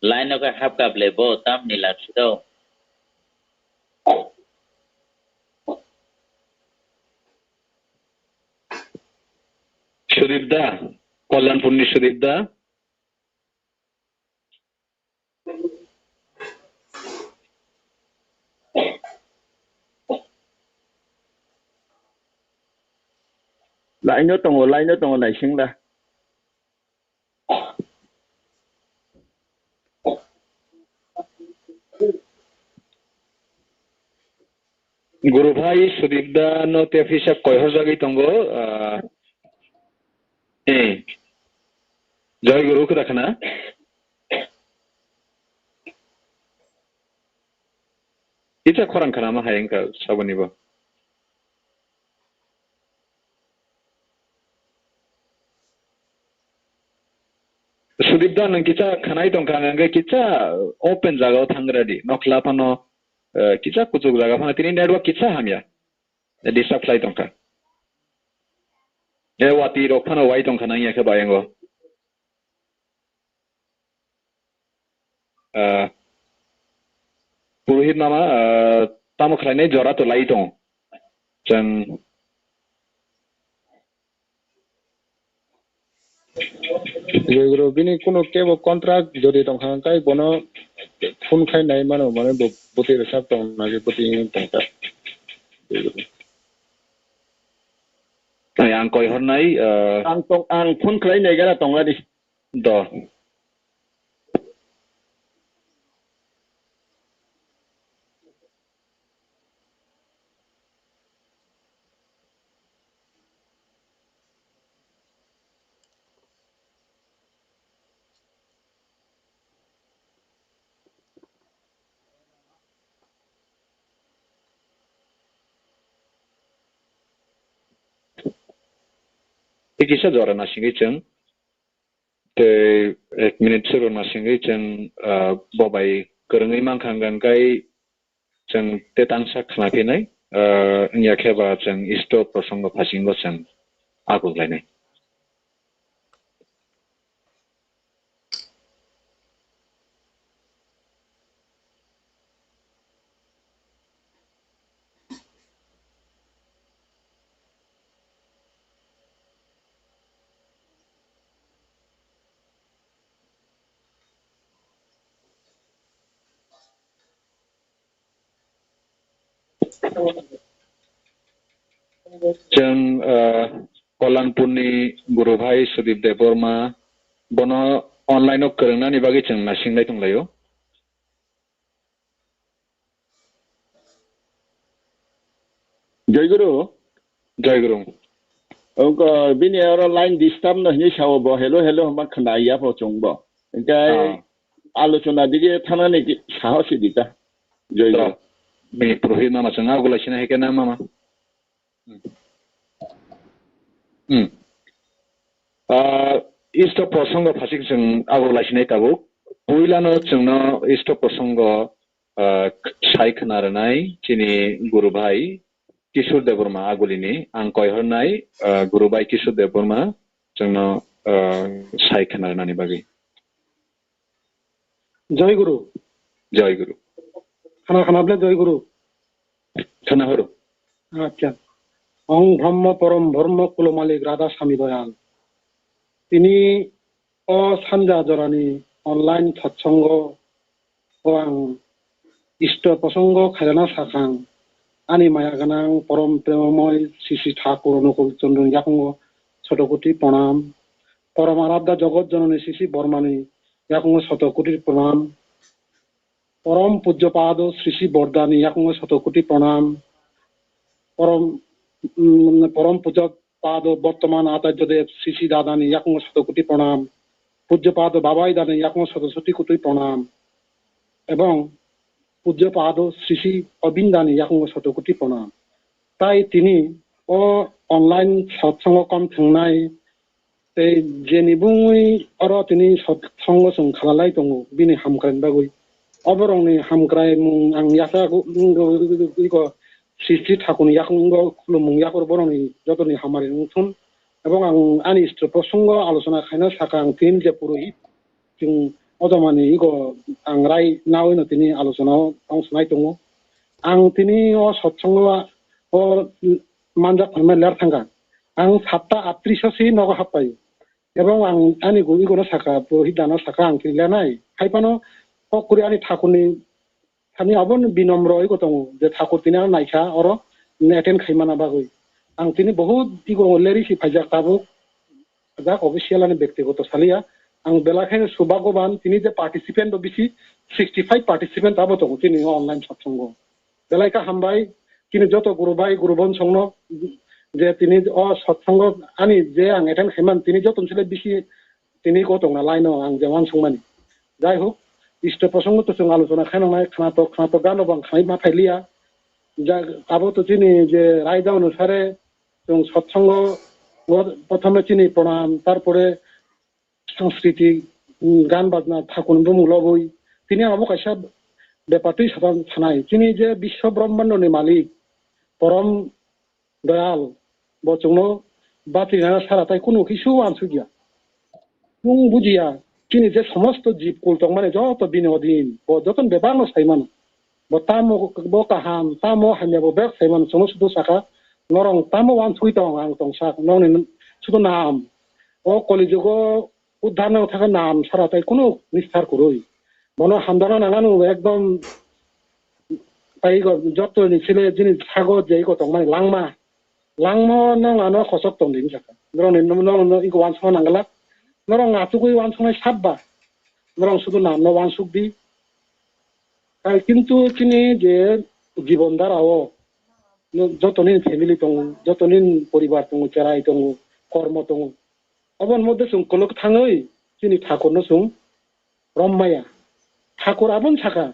Line o khe hap kap le bo tamni lak si do. Sudip da, Kollanpurni Sudip da. Line o tongo, line o tongo, naising da. Guru bhai, Sudip da no te phisa koi horjagwi tongo, ah, eh, Jai Guru, kwta khna? Kisa khorang khna ma hai wngkha saboni bo. Sudip da, nwng kisa khanai tongkha, ang hwnkhe kisa open jaga o thangra di. Nokhla phano, eh, kisa kuchuk jaga phano tini network kisa hamya. Disturb khlai tongkha. E watwi rok phano wai tongkha nang ya khe bayango. Ah, purohit mama, ah, tamo khlainai jora to lai tongo. Chwng Jai Guru, bini kuno kebo contract jodi tongkha hwnkhe bono phone khai nai mano, mane bo-, bwtwi rwchap tong na khe bwtwi wng tong kha. Ai, ang koi hornai, eh, Ang tong, ang phone khlai nai gana tong ani. Do. Tei kisa jora nasingwi chwng, tei ek minute sero nasingwi chwng, ah, bo bai kwrwngwi mankha hwnkhe chwng tetangsa khna phinai, ah, wngya khe ba chwng isto prosongo phasingo chwng aguklainai. Chwng, ah, Kollanpurni guru bhai Sudip Debbarma, bono online o kwrwngnani bagwi chwng nasinglai tonglaio. Jai Guru. Jai Guru. Oko bini oro line disturb no hinwi sao bo, hello, hello hwnba khna ya pho chwng bo. Hwnkhe Ah. alochona dige thanani ki-, saho si di ta. Jai Guru. Bini purohit mama chwng agulai sina hai khe na mama. Hmm. Ah, Isto prosongo phasik chwng abo laisinai tabuk. Puilano chwngno Isto prosongo, ah, sai khna rwnai chini guru bhai Kishore Debbarma agulini. Ang koi hornai, ah, guru bhai Kishore Debbarma chwngno, ah, sai khna rwnani bagwi. Jai Guru. Jai Guru. Khana khana ble Jai Guru. Khana horo. Acha. Ong Brahma Porom Brahma Kulo Malik Radha Swami Doyal. Tini o sanja jorani online satsongo o ang isto prosongo khairana sakhang. Ani maya ganang porom premamoi Sisi Thakur Onukul Chondroni yakungo sotokoti pranam. Porom Aradda Jogot Jononi Sisi Bormani yakungo sotokoti pranam. Porom Pujjo Pado Sisi Bordani yakungo sotokoti pranam. Porom, mm, Porom Pujjo Pado Bortoman Acharya Dev Sisi Dadani yakungo sotokoti pranam. Pujjo Pado Babai Dani yakungo sotokoti pranam. Ebong Pujjo Pado Sisi Obindani yakungo sotokoti pranam. Tai tini o online satsongo kom thangnai tei jeni bungwi oro tini satsongo chwng khalalai tongo bini hamkraini bagwi. Oborokni hamkrai mung ang yachago, iko Sisi Thakurni yakungo khulumung yakur borokni jotoni hamari wngthun. Ebong ang ani isto prosongo alochona khaina sakha ang tini je purohit chwng o jomani iko ang rai nawi no tini alochona o tong sanai tongo. Ang tini o satsongo o manjak phaima ler thangkha. Ang satta attrish o si nogo happai. Ebong ang ani gu-, iko no sakha, purohit dano sakha ang tini lenai. Hai phano kok kuri ani thakurni thani abo no binomro iko tongo je thakur tini ano naikha oro attend khaimana bagwi. Ang tini bohut iko leri si phaijak tabuk. Jak official ani bektigoto saliya. Ang belai khaino subhagoban tini je participant bo bisi sixty five participant abo tongo tini o online satsongo. Belai kha hambai tini joto guru bai guru bonsongno je tini o satsongo ani je ang attend khaiman tini joto sile bisi tini ko tongna line o ang je wansongmani. Jai hok, isto prosongo to chwng alochona khainangnai khnatok khnatok gano bo ang khanai ma phailiya. Ja, abo to chini je raida onusare chwng satsongo o prothome chini pranam, tarpore sanskriti, mm, gan bajna, thakurni bumung lobwi. Tini ang abo kaisa bepar twi sapan sanai. Chini je biswa brombhandoni malik, porom doyal, bo chwngno batri nana sara tai kunu kisu wansukya. Chwng bujiya, chini je somosto jib kul tongmani joto bini odin, bo jotono bebakno saimano. Bo tamo, bo kaham, tamo hamya bo bek saimano, chwngno sudu saka, norong tamo wansugwi tong, ang tongsak, nongni sudu nam. O kolijugo uddharno thaka nam sara tai kunu nisthar kwrwi. Bono hamjakna nangano ekdom tai go joto ni sile jini sago je go tongmani langma. Langma nang ano khosok tong din saka. Norok ni nang no iko wansukma nangala. Norok ngasugwi wansuknai sabba. Norok sudu nam no wansuk di. Ai kintu chini je jibon dara o no joto ni family tongo, joto ni poribar tongo, cherai tongo, kormo tongo. Oboni moddhe chwng kolok thangwi chini thakur no chwng rom maya. Thakur aboni saka,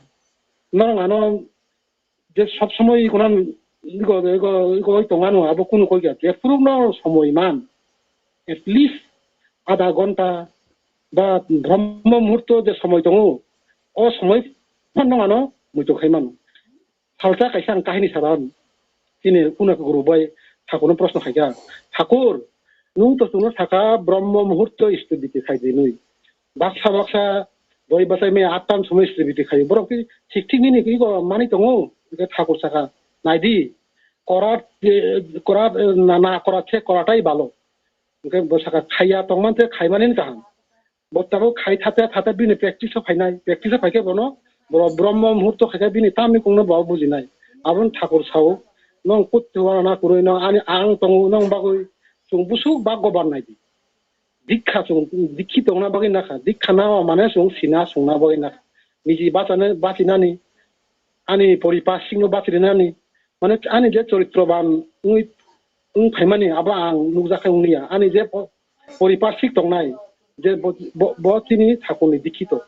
norok ano je sob somoi ikonan iko, iko, iko oi tongmano abo kunu koi kha. Jephuru no somoi man, at least adha ghonta ba brahma muhurto je somoi tongo, o somoi phano ano muitu khai mano. Salsa kaisa ang kahini saran, chini Kunaka guru bai Thakurno proshno khaikha, "Thakur, nwng to chwngno sakha Brahma muhurto istubiti khai di nwi. Baksa baksa doi bachai maya attan somoi istubiti khaio. Borok ki thik thik nini ki ko mani tongo?" Hwnkhe Thakur sakha, "Nai di, korat, eh, korat, eh, na, na korat se koratai balo." Hwnkhe bo sakha, "Khaiya tongmante khaimani kaham." Bo tabuk khai thate thate bini practice o phainai, practice o phaikhe bono bo Brahma muhurto khaikhe bini tamni kungno bo bujinai. Aboni Thakur sao, "Nwng kutto wana na kwrwi no ani ang tongo nwng bagwi, chwng busuk bak gobar nai di. Dikha chwng dikhi tongna bagwi nakha, dikha na mane chwng sina sungna bagwi nakha. Niji bachana, bachinani, ani poriparsik no bachirinani, mane ani je choritroban wngwi wng phaimani abo ang nukjakha wngya. Ani je po-, poriparsik tongnai, je bo, bo, bo chini thakurni dikhito.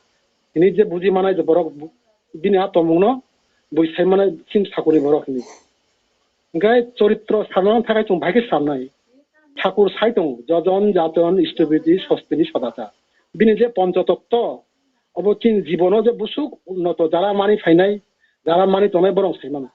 Hini je buji manai je borok bu-, bini a tongmungno bui sai manai chini thakurni borok hini. Hingkhe choritro sanna thangkhe chwng bahai khe sanai. Thakur sai tongo, jojon, jajon, istubiti, sostini, sodachar. Bini je ponchototto, obo chini jibono je busuk unnoto jara mani phainai, jara mani tongnai borok sai mano.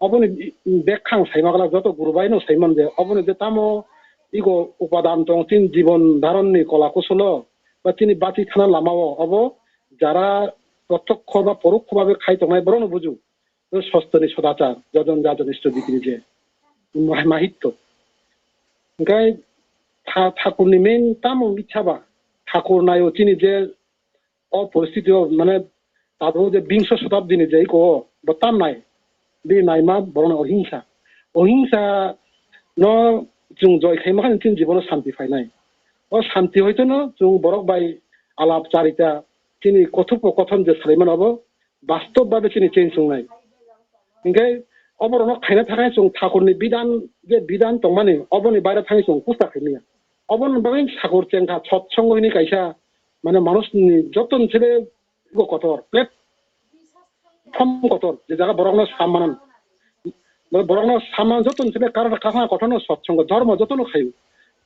Oboni bekhang saima glak joto guru bai no sai man je oboni je tamo ego upadan tong chini jibon dharon ni kola kusulo ba chini bachi thana lama o obo jara protyokho ba porokho babe khai tongnai borok no buju. O sostoni sodachar, jojon jajon istubiti ni je ma-, mahitto. Hingkhe tha-, thakur ni main tamo micha ba thakur nayo chini je o poristiti o mane tabuk je bingso sotabdi ni je iko o bo tam nai. Bini naima borokno ohingsa. Ohingsa no chwng joi khaima khani chini jibono shanti phainai. O shanti hoito no chwng borok bai alap charita chini kothopo kothon je salaimano abo bastob babe chini change wngnai. Hingkhe oborokno khaina thangkhe chwng thakurni bidan je bidan tongmani oboni baire thangwi chwng pusta khaimaya. Oboni bagwi thakur chengkha sotsongo hini kaisa mane manusni jotoni sele ego kotor, platform kotor, je jaga borokno sammanan. Borokno samman jotoni sele karon kakhna kotorno sotsongo, dhormo jotono khaio.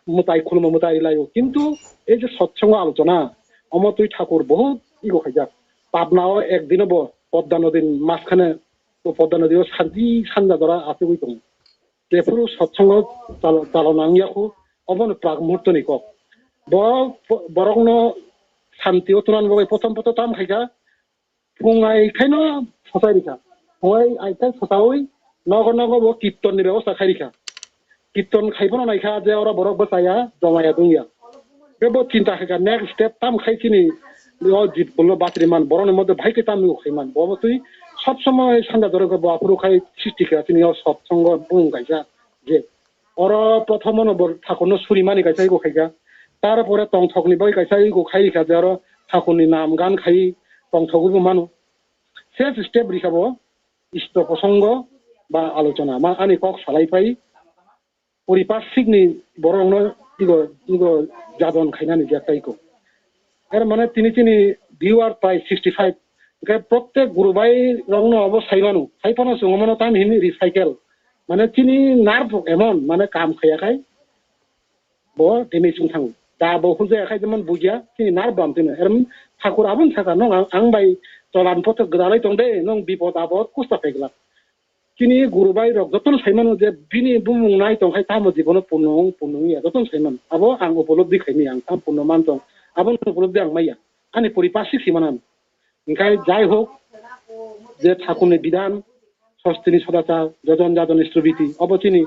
Mwtai khulumma mwtai rilaio. Kintu ei je sotsongo alochona, omo twi thakur bohut ego khaijak. Pabna o ek dino bo Podda nodi maskane, o Podda nodi o santi sanja jora achugwi tongo. Jephuru sotsongo chalo-, chalona wngya khu, obono prak muhurtoni kok. Bo, bo-, borokno shanti o tunan bagwi pothom poto tam khaikha, phung ai khaino sochai rikha. Phung ai, ai khai sochaui nogo nogo bo kirton ni bebosta khai rikha. Kirton khai phano naikha je oro borok bwchaya, jomaya dungya. Khe bo chinta khaikha, next step tam khai chini o jibon no bachri man, borok ni moddhe bahai khe tam khai man. Bo twi sob somoi sanja jora bo aphuru khai sristi kha chini o sotsongo bung kaisa je. Oro prothomo no bo thakur no suri mani kaisa ego khaikha. Tar pore tongthok ni bagwi kaisa ego khai rikha je oro thakur ni nam gan khai tongthogwi bo mano. Self step rikha bo isto posongo ba alochona ma ani kok salai phai. Poriparsik ni borok no igo, igo jadon khainani je tei ko. Er mane tini chini viewer prai sixty five. Hingke protek guru bai rok no obo sai mano. Sai phano chwng omo no tam hini recycle. Mane chini nerve rok emon mane kam khaya khai bo damage wng thango. Da bo hujaya khai jemon buya chini nerve bam tino. Er thakur aboni saka no ang, ang bai tolan pothok gwdalai tong de, nong bipod apod kusta paiglak. Chini guru bai rok jotono sai mano je bini bumung nai tong khai tamo jibono punung, punung ya jotono sai mano. Abo ang upolobdi khai maya, ang tam punung man tong. Abo upolobdi ang maya. Ani poriparsik si manan. Hingkai jai hok, je thakurni bidan, sostini sodachar, jojon jajon istubiti. Obo chini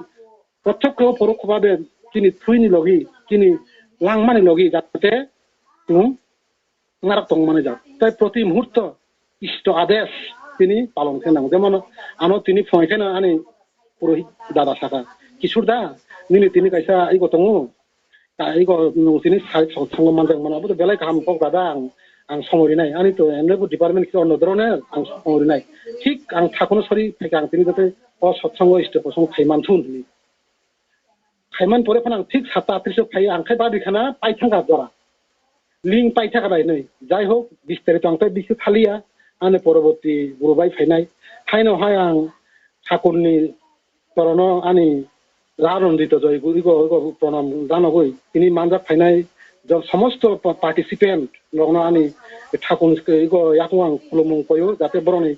protyokho porokho babe chini thwini logi, chini langmani logi jate chwng narok tong mani jak. Tai proti muhurto isto adesh tini palon khe nango. Jemon ano tini phone khe ani purohit dada saka, "Kishor da, nini tini kaisa ego tongo, ka ego nung tini sai sotsango manjak mano, abo to belai kaham kok dada, ang, ang somoi rinai, ani to emne bo department khe onno dhoroner, ang somoi rinai." Thik ang thakuno sori phaikha, ang tini jate o sotsango isto kosong phai manthun hwnwi. Khaiman pore phano ang thik satta atris o phai, ang khai babi khana paithangkha jora. Link paithakha bai hinwi. Jai hok, bistarito ang tei bisi thaliya, ani poroborti guru bai phainai. Haino hai ang thakurni torono ani Ranondito Joy gu-, igo, igo pronam janogwi. Tini manjak phainai jo-, somosto pa-, participant rokno ani thakurni igo yakung ang khulumung koyo, jate borokni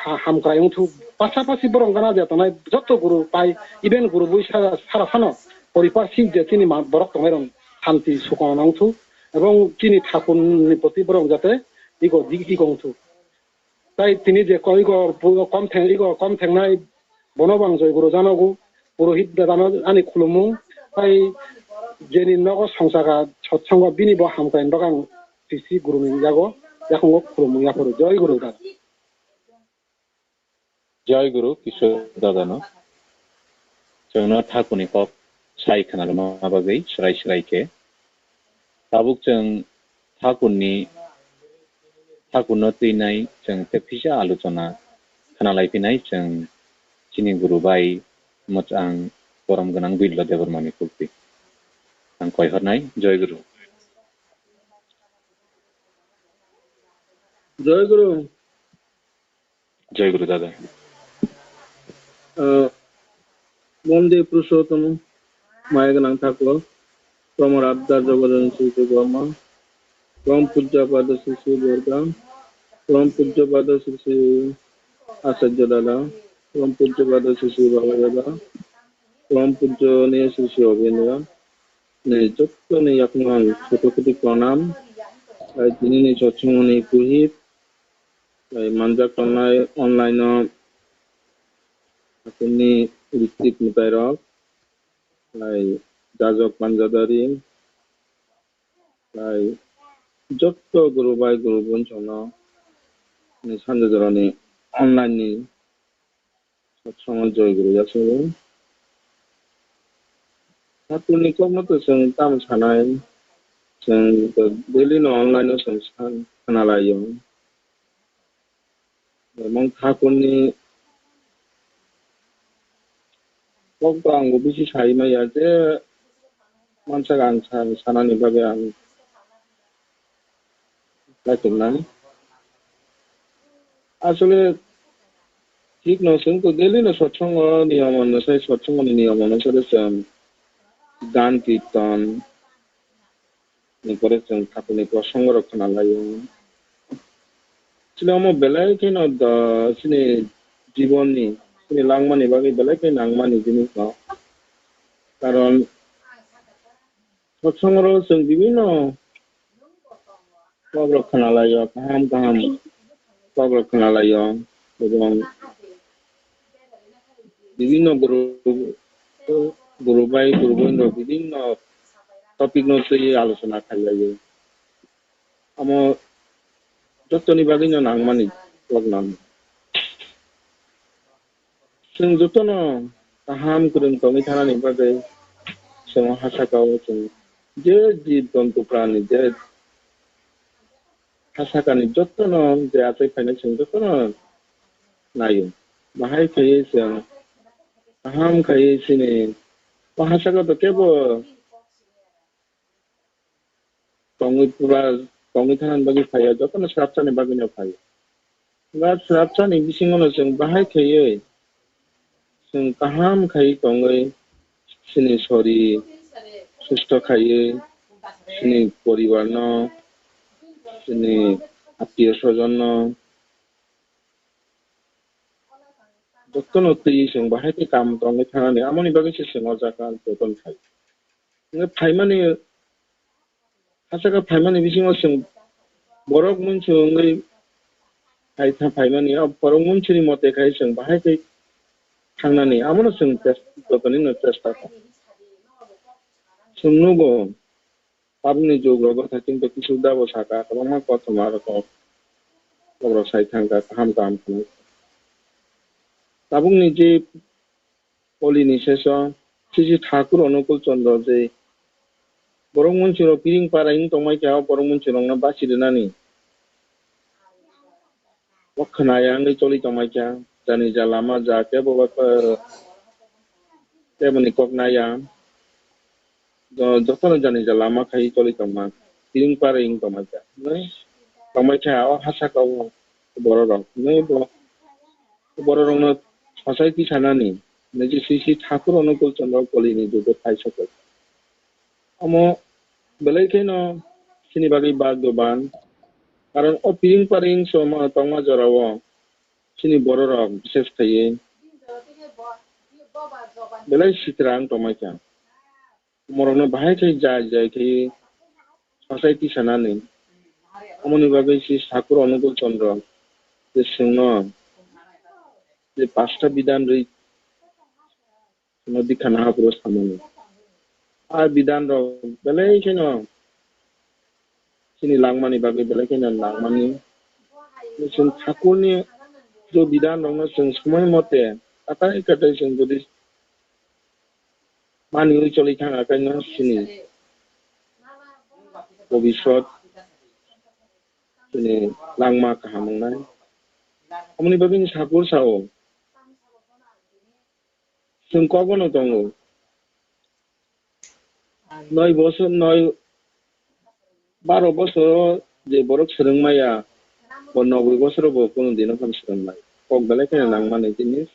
ha-, hamkrai wngthuk. Pasapasi borok gana je tongnai joto guru pai, even guru bui sara, sara phano poriparsik je chini ma-, borok tongnai rok santi sukon wngthuk, ebong chini thakurni proti borok jate igo di-, igo wngthuk. Tai tini je ko-, igo pu-, kom theng-, igo kom thengnai bono bo ang Joy Guru janogo, purohit dadano ani khulumung, tai jeni nogo songchaka sotsango bini bo hamkrai rok ang sisi guruni yago, yakungo khulumung yaphuru. Joy Guru dada. Joy Guru Kishore dadano. Chwngno thakurni kok sai khwnarwma bagwi swrai swrai khe. Tabuk chwng thakurni, thakurno twinai chwng tei phisa alochona khwnalaiphinai chwng chini guru bai mwchang borom gwnang Birla Debbarmani Kulpi. Ang koihornai, Joy Guru. Joy Guru. Joy Guru dada. Ah, Monday Purushottam, maya gwnang thaklo, Promo Radha Jogojon Sri Sri Brahma, Prom Pujya Pada Sri Sri Borda, Prom Pujya Pada Sri Sri Acharya Dada, Prom Pujya Pada Sri Sri Baba Dada, Prom Pujya Niya Sri Sri Obindra, ni jottoni yakung ang khuti khuti pranam, ai tini ni sotsongoni puhit, Tei manjak tongnai online-o hathani Ritik mwtairok, tei Jajok Panjadari, tei jotto guru bai guru bonsongno ni sanja jorani online-ni Satsongo joy guru yasungo. Thakurni kokno to chwng tamo sanai, chwng to daily no online o chwng san-, khna lai o. Emang thakurni kok to ang bo bisi sai maya je mansak ang sa-, sanani bagwi ang Kaitornai. Asole thik no, chwng to daily no satsongo niyom onusari, satsongo ni niyom onusari chwng gan kirtan ni pore chwng thakurni prosongo rok khna lai o. Chini omo belai kheno da chini jibon ni, chini langmani bagwi belai khe nangmani jinis no. Karon Satsongo chwng bibinno kokrok khna lai o, kaham kaham kokrok khna lai o, ebong bibinno guru, guru bai guru bondo bibinno topic no twi alochona khai lai o. Omo jotoni bagwi no nangmani kok nang. Chwng jotono kaham kwrwng tongwi thanani bagwi chwng ha sakao chwng je jib jontu prani je ha sakani jotono je achai phainai chwng jotono naio. Bahai khaiwi chwng kaham khaiwi chini o ha sakao to kebo tongwi pura tongwi thanani bagwi phaiya, jotono swrapsani bagwino phaiya. Ba swrapsani bisingono chwng bahai khaiwi, chwng kaham khaiwi tongwi, chini sori susto khaiwi, chini poribarno, chini attiyo sojonno, jotono twiwi chwng bahai khe kam tongwi thanani, amoni bagwi se chwng o jaga joton khai. Hwnkhe phaimani, ha saka phaimani bisingo chwng borok munsung wngwi khai tha-, phaimani, o borok munsuni mote khai chwng bahai khe thangnani, amono chwng ches-, jotonino chesta kha. Chwng nugo, tabukni jug rogo thai chwng tei kisu dabo saka, kwbangma kothoma rok. Bokrok sai thangkha, kaham kaham khnai. Tabukni je polini seso sisi Thakur Onukul Chandra je borok munchirok piring para wng tongmai kha, o borok munchirokno bachi rwnani. O khwnaya wngwi choli tongmai kha, jani ja lama ja kebo ba, keboni kok naya. Jo-, jotono jani ja lama khai choli tongma, piring para wng tongmai kha. Hwnwi tongmai kha, o hasaka o bororok. Hwnwi bo bororokno society sanani, niji sisi Thakur Onukul Chandra Kolini jugo thai sokol. Omo belai kheno chini bagwi bhagyoban, karon o piring paring soma tongma jorao chini bororok bises khaiwi belai sitra wng tongmai kha. Omorokno bahai khe jai jai khe society sanani. Omoni bagwi si Thakur Onukul Chandra je chwngno je pasta bidan rwi chwngno dikha naha phuru samani. A bidan rok belai kheno chini langmani bagwi belai kheno langmani. Chwng Thakurni je bidan rokno chwng somoi mote katai katai chwng jodi maniwi choli thang, akaino chini bobiswt chini langma kaham wngnai. Omoni bagwi ni Thakur sao, chwng kok bono tongo. Noi bosor, noi baro bosoro je borok swrwng maya, bo noboi bosoro bo kunu dino phano swrwng maya. Kok belai kheno nangmani jinis.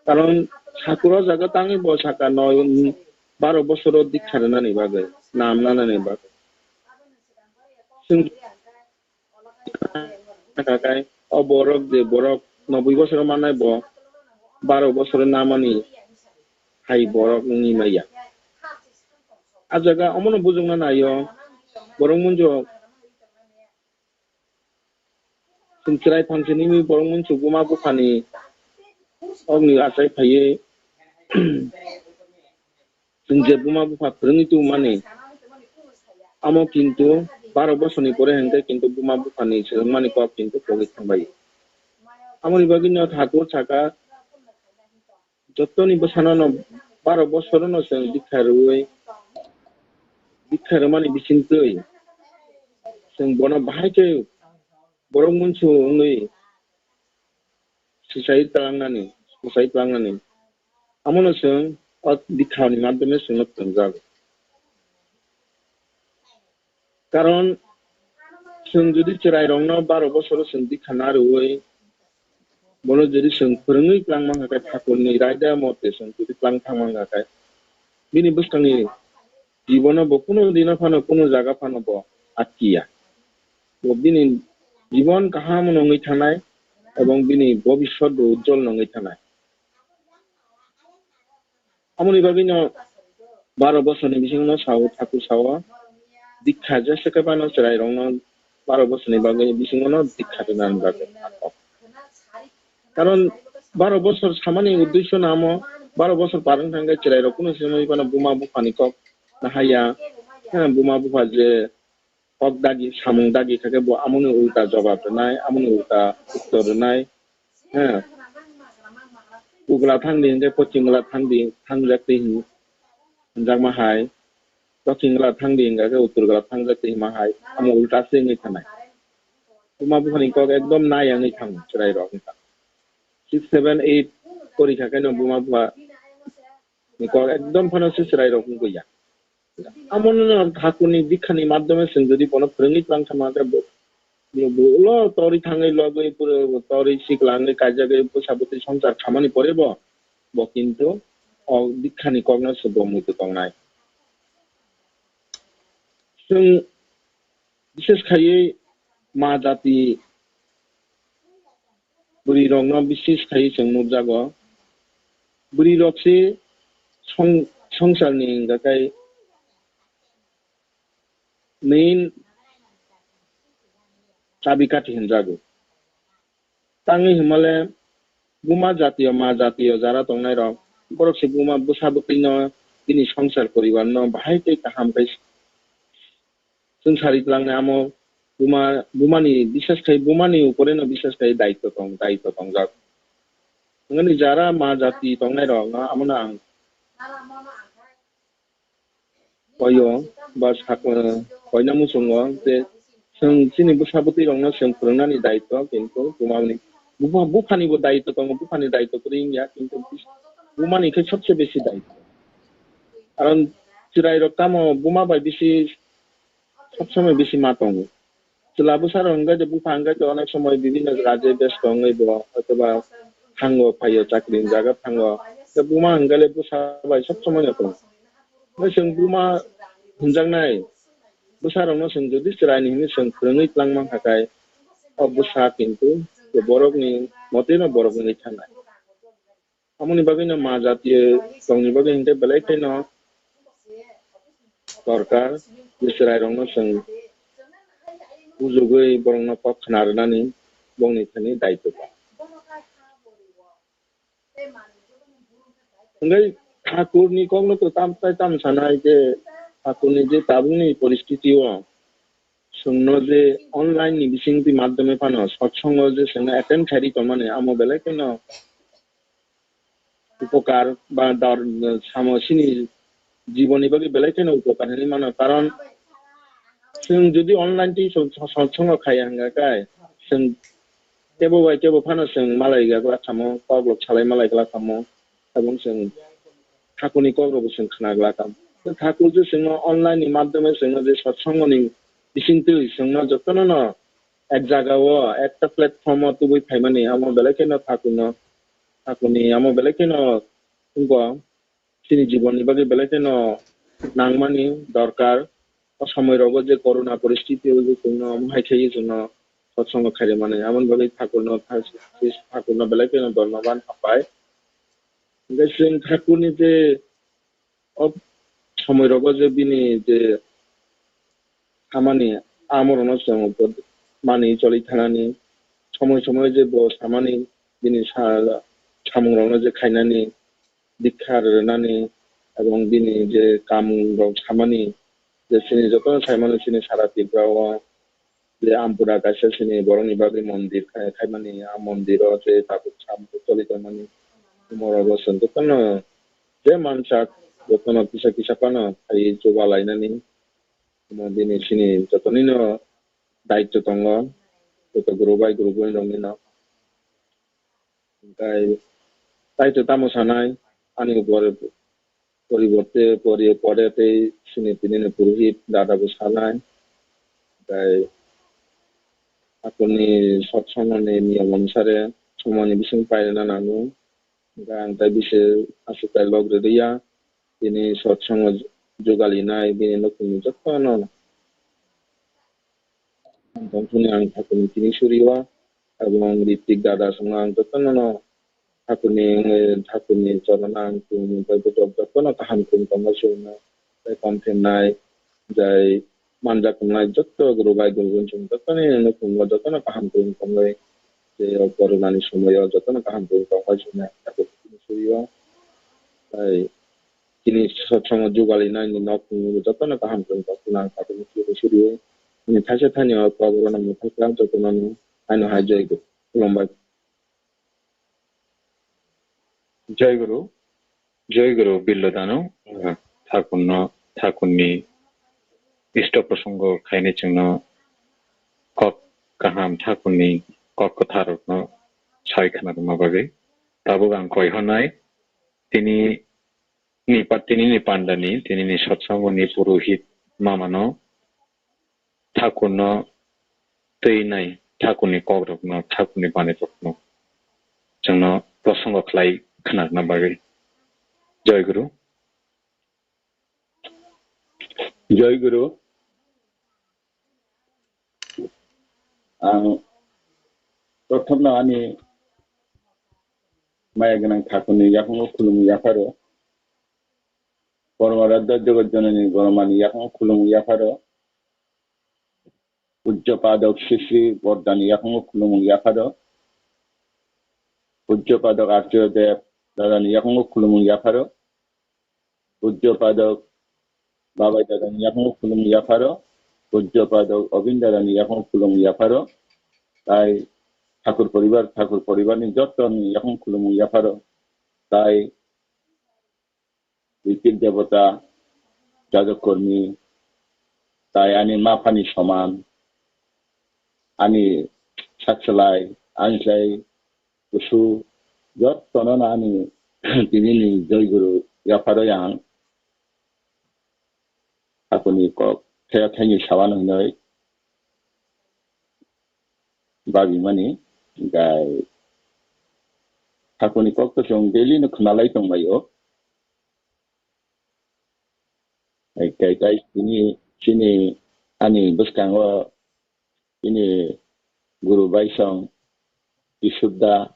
Karon Thakur o jaga tangwi bo saka noi, baro bosoro dikha rwnani bagwi, nam nanani bagwi. Chwng Hwnka khe o borok je borok noboi bosoro mannai, bo baro bosoro namani hai borok wngwi maya. A jaga omono bujukna naio, borok munjo chwng chwrai phansi nini borok munjo buma buphani okni achai phaiwi Chwng je buma bupha phwrwngwi tubumani, amo kintu baro bosorni pore hwnkhe kintu buma buphani swrwngmani kok kintu pogwi thangbai. Amoni bagwino Thakur saka, jotoni bwsano no baro bosorono chwng dikha rwui, dikha rwmani bisingtwi chwng bono bahai khe borok munsu wngwi swsai tlangnani, swsai tlangnani. Amono chwng o dikhani madhyome chwngno phrwngjago. Karon chwng jodi chwrairokno baro bosoro chwng dikha narwui, bono jodi chwng phwrwngwi tlang mankha khe, Thakurni raida mote chwng jodi tlang thang mankha khe, bini bwskangni jibono bo kunu dino phano, kunu jaga phano bo atkiya. Bo bini jibon kaham wngwi thanai ebong bini bobiswt bo ujjol wngwi thanai. Amoni bagwino baro bosorni bisingo sao, Thakur sao, dikha jesa khe phano chwrairokno baro bosorni bagwi bisingo no dikha rwnani bagwi. Karon baro bosor samani uddesho no amo, baro bosor par wng thangkhe chwrairok kunu swmai phano buma buphani kok nahaya, ha, buma bupha je kok dagi, samung dagi kha khe bo amoni ulta jobab rwnai, amoni ulta uttor rwnai, ha. Pugla thangdi hwnkhe pochingla thangdi, thangjak twi hin-, hinjakma hai, dokhingla thangdi hwnkha khe uttorgla thangjak twi hima hai, amo ulta se wngwi thanai. Buma buphani kok ekdom naya wngwi thango chwrairok wngkha. Six, seven, eight pori kha khe no buma bupha ni kok ekdom phano se chwrairok wngwi ya. Amono no Thakurni dikhani madhyome chwng jodi bono phwrwngwi tlang thangma khe bo, bo, bo ulo torwi thangwi logwi pura torwi sikla wngwi kaijagwi bwsa bwtwi swngchar khamani pore bo, bo kintu o dikhani kokno se bo muitu tongnai. Chwng bises khaiwi ma jati bwrwi rokno bises khaiwi chwng nukjago. Bwrwi rok se song-, songsarni hwnkha khe main chabi kati hinjago. Tangwi himale buma jatiyo ma jatiyo jara tongnai rok, borok se buma bwsa bwtwi no bini songsar poribar no bahai tei kaham khe swngchari tlangnai amo Buma, bumani bisas khai, bumani upore no bisas khai daityo tong, daityo tongjak. Wngani jara ma jati tongnai rok no amo no ang koyo ba sak, koina muchungo je chwng chini bwsa bwtwi rok no chwng phwrwngnani daityo, kintu bumani, buma, buphani bo daityo tongo, buphani daityo kwrwi wngya, kintu bumani khe sobse besi daityo. Karon chwrai rok tamo buma bai bisi sob somoi bisi ma tongo. Chwla bwsa rok hwnkhe je bupha hwnkhe je onek somoi bibinno jaga je besto wngwi bo hoitoba thango phaio, chakri ni jaga thango. Tei buma hwnkhe le bwsa bai sob somoi no tongo. Tei chwng buma hwnjaknai bwsa rok no chwng jodi chwrai ni hinwi chwng phwrwngwi tlang mankha khe o bwsa kintu borok ni motwi no borok wngwi thangnai. Amoni bagwi no ma jatiyo tongni bagwi hwnkhe belai kheno dorkar je chwrai rok no chwng bujugwi borok no kok khna rwnani bongni thani daityo tong. Hwnkhe thakur ni kok no to tam tai tam sanai je thakur ni je tabuk ni poristiti o chwng no je online ni bising twi madhyome phano satsang o je chwng no attend khairi tongmani amo belai kheno upokar ba dor, samo chini jiboni bagwi belai kheno upokar hinwi mano. Karon chwng jodi online twi chwng, chwng, chwng, chwng khaiya hwnkha khe chwng tebo bai tebo phano chwng malai glak samo, kok rok salai malai glak samo, tabuk chwng thakurni kok rokbo chwng khna glak. Thakur je chwngno online ni madhyome chwngno je satsang ni bisingtwi chwngno jotono no ek jaga o ekta platform o tubui phaimani amo belai kheno thakurno Thakurni amo belai kheno wngkha chini jibonni bagwi belai kheno nangmani dorkar. O somoi rogo je corona poristiti o je chwngno omo hai khe chwngno satsang khairokmani, amoni bagwi thakurno, thakurno belai kheno dhonnoban hambai. Hwnkhe chwng thakurni je o somoi rogo je bini je samani amorokno chwng mani choli thanani, somoi somoi je bo samani bini sa-, samungrokno je khainani, dikha rwnani, ebong bini je kamrok samani, je chini jotono saimano chini sara Tripura o je Ampura kaisa chini borokni bagwi mondir khai-, khaimani, a mondiro je tabuk sam choli tongmani, omorogo chwng jotono je mansak jotono kisa kisa phano phaiwi chuba lainani, omo bini chini jotonino daityo tongo, joto guru bai guru bwrwi roknino. Hwnkhe daityo tamo sanai, ani upor poriborte pori pore tei chini tinini purohit dada bo sanai. Hwnkhe thakurni satsangni niyom onusare somoini bising pairwna nango. Hwnkhe ang tei bisi aswk tai lok rwliya. Tini sotsango jugalinai bini nukhungni jotono. Ang tongthokni ang thakurni tini surio, abo ang Ritik dada songno ang jotono no thakurni, eh, thakurni chorono ang tumung tei bwswk jotono kaham kung tongma songno tei komthemnai jai manjak wngnai jotto guru bai guru chwng jottoni nukhungo jotono kaham kwrwng tongwi tei o coronani somoio jotono kaham kwrwng tongbai chwngno thakurni surio. Tai chini satsang jugalinani nok jotono kaham kwrwng tongkhwna ang thakurni surio. Chini thaisa thani o koborno mwthangkha jotono haino hai jai guru. Khulumbai. Jai Guru, Jai Guru Billo Dano, uh, thakurno, thakurni isto prosongo khaini chwngno kok kaham thakurni kok kwtharrokno sai khna rwma bagwi. Tabuk ang koi hwnai, tini ni pa-, tini ni pandani, tini ni satsangoni purohit mamano thakurno twi nai thakurni kokrokno, thakurni manwirokno chwngno prosongo khlai khna rwna bagwi. Jai Guru. Jai Guru. Ang prothomno ani maya gwnang thakurni yakung khulumung yapharo. Pormaradhya Jagat Janani Goromani yakung khulumung yapharo. Pujya Padok Sri Sri Bordani yakung khulumung yapharo. Pujya Padok Archaya Dev Dadani yakung khulumung yapharo. Pujya Padok Babai Dadani yakung khulumung yapharo. Pujya Padok Obindarani yaphang khulumung yapharo, tai Thakur poribar, Thakur poribarni jottoni yaphang khulumung yapharo, tai Ritik Debota, Jajak Kormi, tai ani ma phani soman, ani saksalai, ani sai kusu, jottono ani tinini Joy Guru yapharo yang. Hakuni kok thaya thaini sawan hinoi babimani, gai hakuni kok to chwng daily no khwnalai tongbaio. Gai tai chini, chini ani bwskango chini Guru Baisong, Kisubda,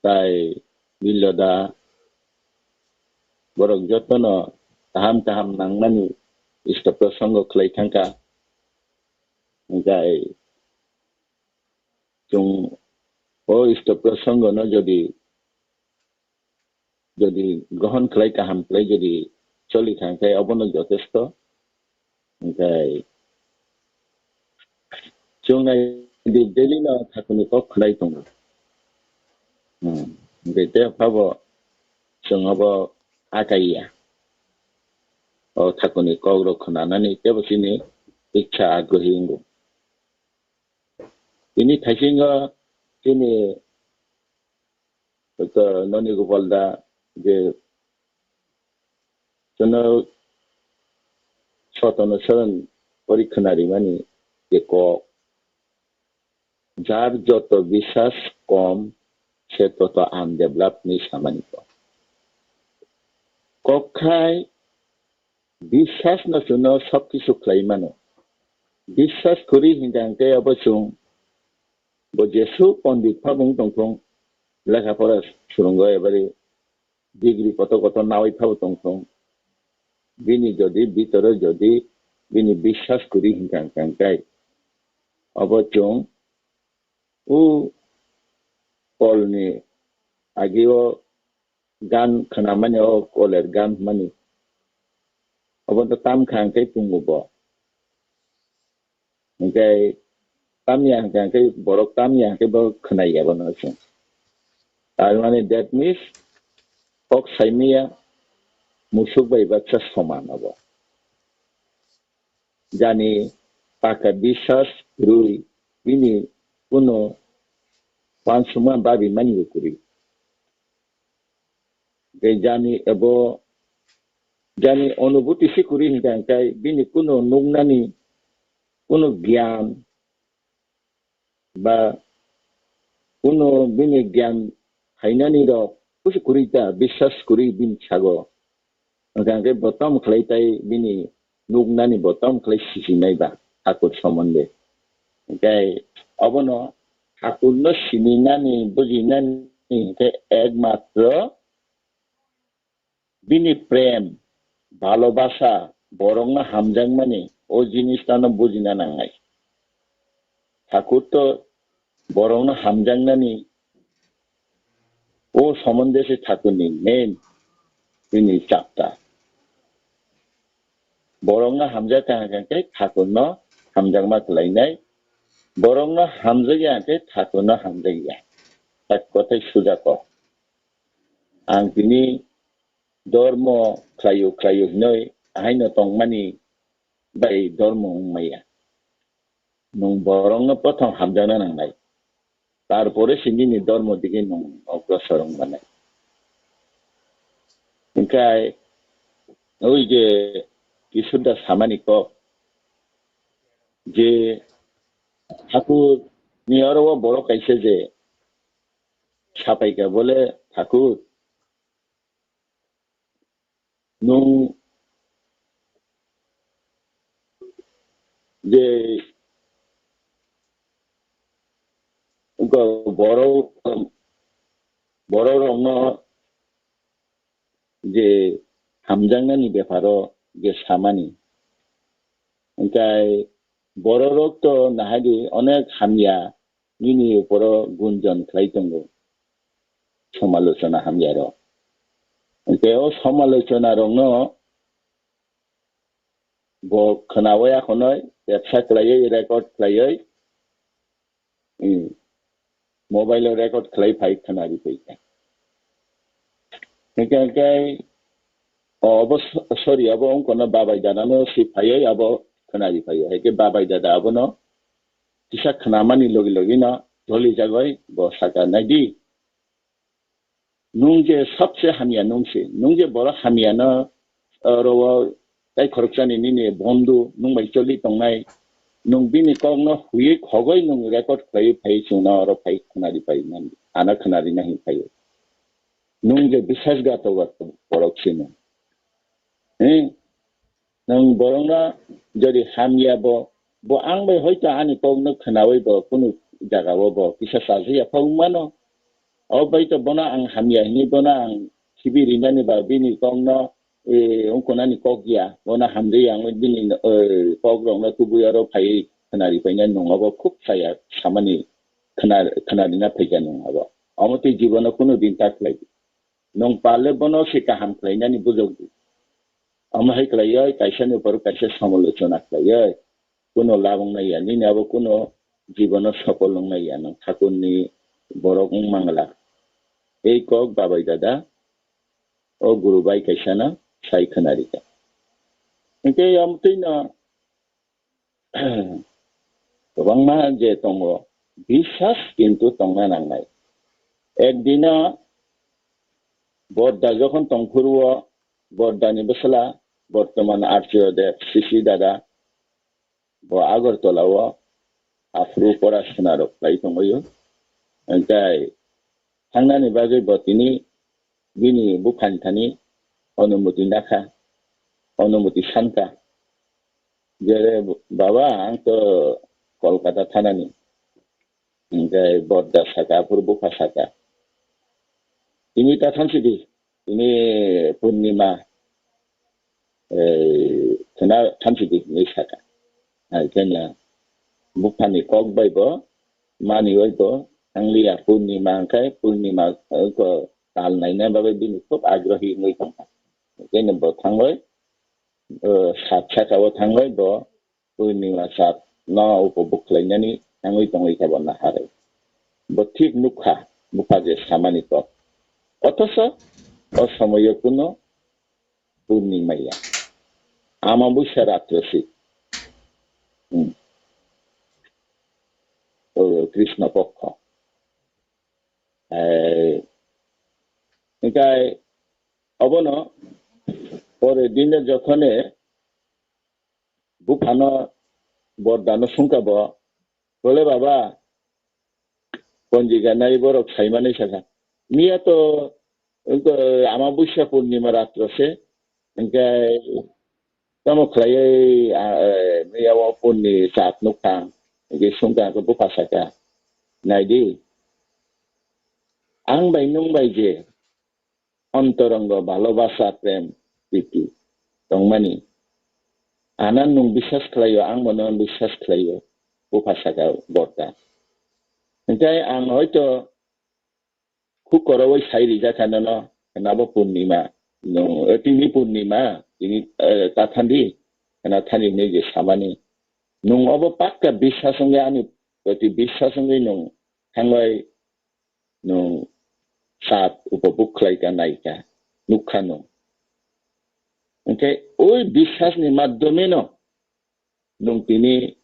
tai Billoda, borok jotono kaham kaham nangmani isto prosongo khlai thangkha. Hingkai chwng o isto prosongono jodi jodi grohon khlai, kaham khlai jodi choli kha, hwnkhe obono jotesto. Hwnkhe chwng nai di, daily no Thakurni kok khlai tongo. Hmm. Hwnkhe tei phabo chwng obo akai ya. O Thakurni kok rok khwnanani teibo chini ichha agrohi wngo. Tini thaisingo chini to noni Gopal da je chwngno sotono soron pori khwnarimani je kok, jar joto biswas kom, se toto undeveloped ni samani kok. Kok khai biswas no chwngno sob kisu khlai mano. Biswas kwrwi hinkha hwnkhe abo chwng bo jesu pondit phabung tongthung, lekha pora swrwngo ebari degree kotor kotor nawi phabo tongthung, bini jodi bitoro jodi bini biswas kwrwi hinkha hwnkhe, obo chwng o kolni agio gan khwnamani, o koler gan hwnmani, obo to tam kha hwnkhe pungo bo. Hingke tamya hingke, hingke borok tamya hingke bo khwnai ya bono chwng. Tar mane that means kok saimaya musuk bai baksa soman abo. Jani paka biswas rwi bini kuno wansukma babi mani bo kwrwi. Tei jani abo, jani onubhuti se kwrwi hinkha hwnkhe bini kuno nuknani, kuno gyan ba kuno bini gyan khainani rok kusu kwrwi ta, biswas kwrwi bini sago. Hwnkha hwnkhe bo tom khlai tai bini nuknani bo tom khlai sijinai ba Thakur somonde. Hwnkhe obono Thakurno sininani, bujinani hwnkhe ekmatro bini prem, bhalobasa, borokno hamjakmani o jinisno bujina nangnai. Thakur to borokno hamjaknani o somonde se Thakurni main bini chapter. Borokno hamjak kha hwnkhe Thakurno hamjakma khlainai, borokno hamjakya hwnkhe Thakurno hamjakya. Tak kothai suja kok. Ang tini dormo khlaio khlaio hinoi ahaino tongmani bai dormo wngmaya. Nwng borokno prothom hamjakna nangnai. Tarpore se nini dormo digi nwng ogrosor wngmanai. Hwnkhe oi je Kisuda samani kok je Thakur ni oro o borok kaisa je sapaikha bole Thakur nwng je borok, borok rokno je hamjaknani beparo je samani, hwnkhe borok rok to nahadi onek hamya nini uporo gunjon khlai tongo, somalochona hamya rok. Hwnkhe o somalochona rokno Bo khwnawi akhonoi tepsa khlaiwi record khlaiwi, hmm, mobile o record khlai phai khwnari phai kha. Hwnkhe, hwnkhe, o, obo so-, sorry, obo wngkha no babai dada no si phaiwi abo khwnari phaiwi. Hwnkhe babai dada abono kisa khwnamani logi logi no doli jagoi bo saka, "Naidi, nung je sabse hamya nung se, nung je borok hamya no, o, oro o tai khoroksani nini bondhu nung bai choli tongnai, nung bini kok no huiwi khogoi nung record khlaiwi phaiwi chwngno oro phai khwnari pai mani, ano khwnari na hin phaiwi. Nung je biswasghatok borok se nung." Hmm? Nwng borokno jodi hamya bo, bo ang bai hoito ani kokno khwnawi bo kunu jagao bo kisa chajakya phai wng mano. O bai to bono ang hamya hinwi bono ang khibi rinani ba bini kokno, eh, wngkha nani kok ya, bono hamri ang bini, eh, kok rokno tubui aro phai khwnari paina nwng obo khub chaya samani khwna-, khwnarina phaikha nwng abo. Omo twi jibono kunu din ta khlai di. Nwng pale bono se kaham khlainani bujok di. Omo hai khlaiwi kaisani upor kaisa samalochona khlaiwi kuno labang nai ya, nini abo kuno jibono sopol wng nai ya, nwng thakurni borok wng mangla. Ei kok babai dada, o guru bai kaisano sai khwnarikha. Hwnkhe amtwino kwbangma je tongo, biswas kintu tongna nangnai. Ekdino Borda jokhon tongphuru o, Bordani bwsla bortoman Archio Dev, Sisi dada, bo Agartala o aphuru porasona rok khlai tongwi o. Hwnkhe thangnani bagwi bo tini bini buphani thani onumoti nakha, onumoti sankha. Je, "Baba, ang to Kolkata thanani." Hwnkhe Borda saka, aphuru bupha saka, "Tini ta thansi di, tini Purnima, eh, khwna thansi di," hinwi saka. Hai kheno buphani kok bai bo maniwi bo thangliya, Purnima hwnkhe Purnima, eh, ko tal naina bagwi bini khub agrohi wngwi tongkha. Hai kheno bo thangwi, eh, sat saka o thangwi bo Purnima sat no upobhog khlainani thangwi tongwi kha bo naharwi. Bo thik nukha, bupha je samani kok. Othocho o somoyo kuno Purnima ya. Amabusa ratro se. Hmm. O Krishna pokho. Eh, hwnkhe obono pore dine jokhone buphano Bordano sungkha bo, "Bole baba, ponjika nai borok saimani sakha. Miya to, eh, Amabusa Purnima ratro se, hwnkhe tamo khlaiwi, ah, eh, miya o punni chat nukha." Hwnkhe sungkha, hwnkhe bupha sakha, "Naidi, ang bai nwng bai je ontorongo bhalobasa prem priti tongmani, ano nwng biswas khlaio, ang bono biswas khlaio," bupha sakha Borda. Hwnkhe ang hoito khuk korowi sai rijak kha nono, "Nabo Purnima, nwng, eh, tini Purnima, tini, eh, ta thandi, hwna thani," hinwi je samani. Nwng obo pakka biswas wngwi ani proti biswas wngwi nwng thangwi nwng sat upobhog khlaikha, naikha, nukha nwng. Hwnkhe oi biswasni madhyomeno nwng tini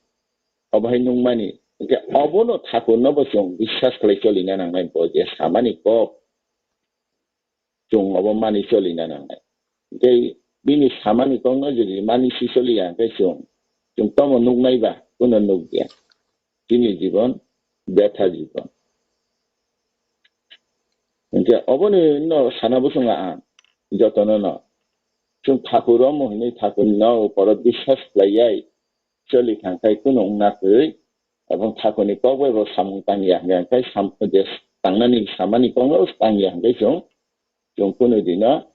obo hai nukmani. Hwnkhe obono Thakurno bo chwng biswas khlai cholina nangnai, bo je samani kok chwng obo mani cholina nangnai. Hwnkhe bini samani kokno jodi mani si choliya hwnkhe chwng, chwng tamo nuknai ba, kuno nukya. Chini jibon betha jibon. Hwnkhe oboni no sana bwswngha ang jotono no. Chwng Thakur omo hinwi Thakurno uporo biswas khlaiyai choli thangkhai kuno wngna kwrwi, ebong Thakurni kok bai bo samung tangya hwnkhe, hwnkhe sam-, je tangnani samani kokno tangya hwnkhe chwng, chwng kuno dino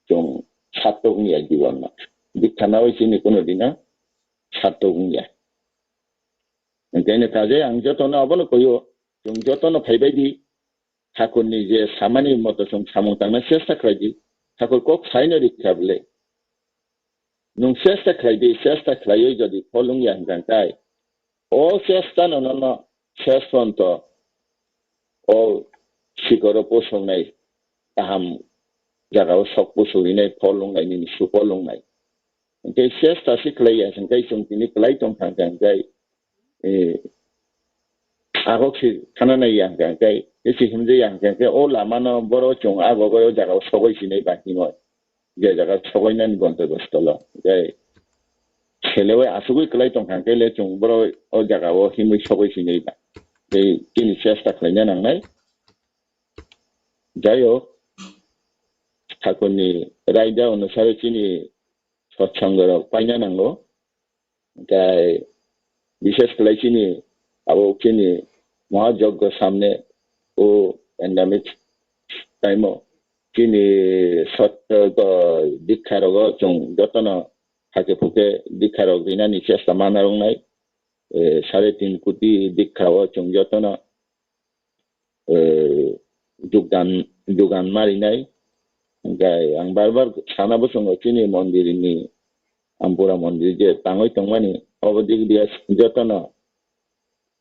chwng satok wngya jibono. Bikha nawi chini kuno dino satok wngya. Hwnkhe kajai ang jotono abono koyo, chwng jotono phaibai di, Thakurni je samani moto chwng samung tangna chesta khlai di, Thakur kok saino rikha bwle. Nwng chesta khlai di, chesta khlaiwi jodi phol wngya hwnkha khe, o chesta no nono ses ponto o sikoro pusongnai, kaham jagao sok pusurinai, phol wngnai, nini sufol wngnai. Hwnkhe chesta se khlaiya hwnkhe chwng tini kwlai tongkha hwnkhe, eh, agok se khana naiya hwnkhe, tei se himjaya hwnkhe, o lamano boro chwng agok o jagao sogoi sinai ba himoi. Je jaga sogoinani gontobostolo, tei selewi asugwi kwlai tongkha hwnkhe le chwng boro o jagao himwi sogoi sinai ba. Tei chini chesta khlaina nangnai. Jai hok, thakurni raida onusare chini sotsongo rok paina nango. Tei bishes khlai chini abo chini mohajoggo samne o pandemic time o chini sot, eh, dikha rogo chwng jotono hake phuke dikha rok rinani chesta mana wngnai. Eh, sare tin koti dikha o chwng jotono eh, jugdan, jugan marinai. Hingkai ang bar bar sana bwsongo chini mondir ni, Ampura mondir je tangwi tongmani, obo dik dia jotono,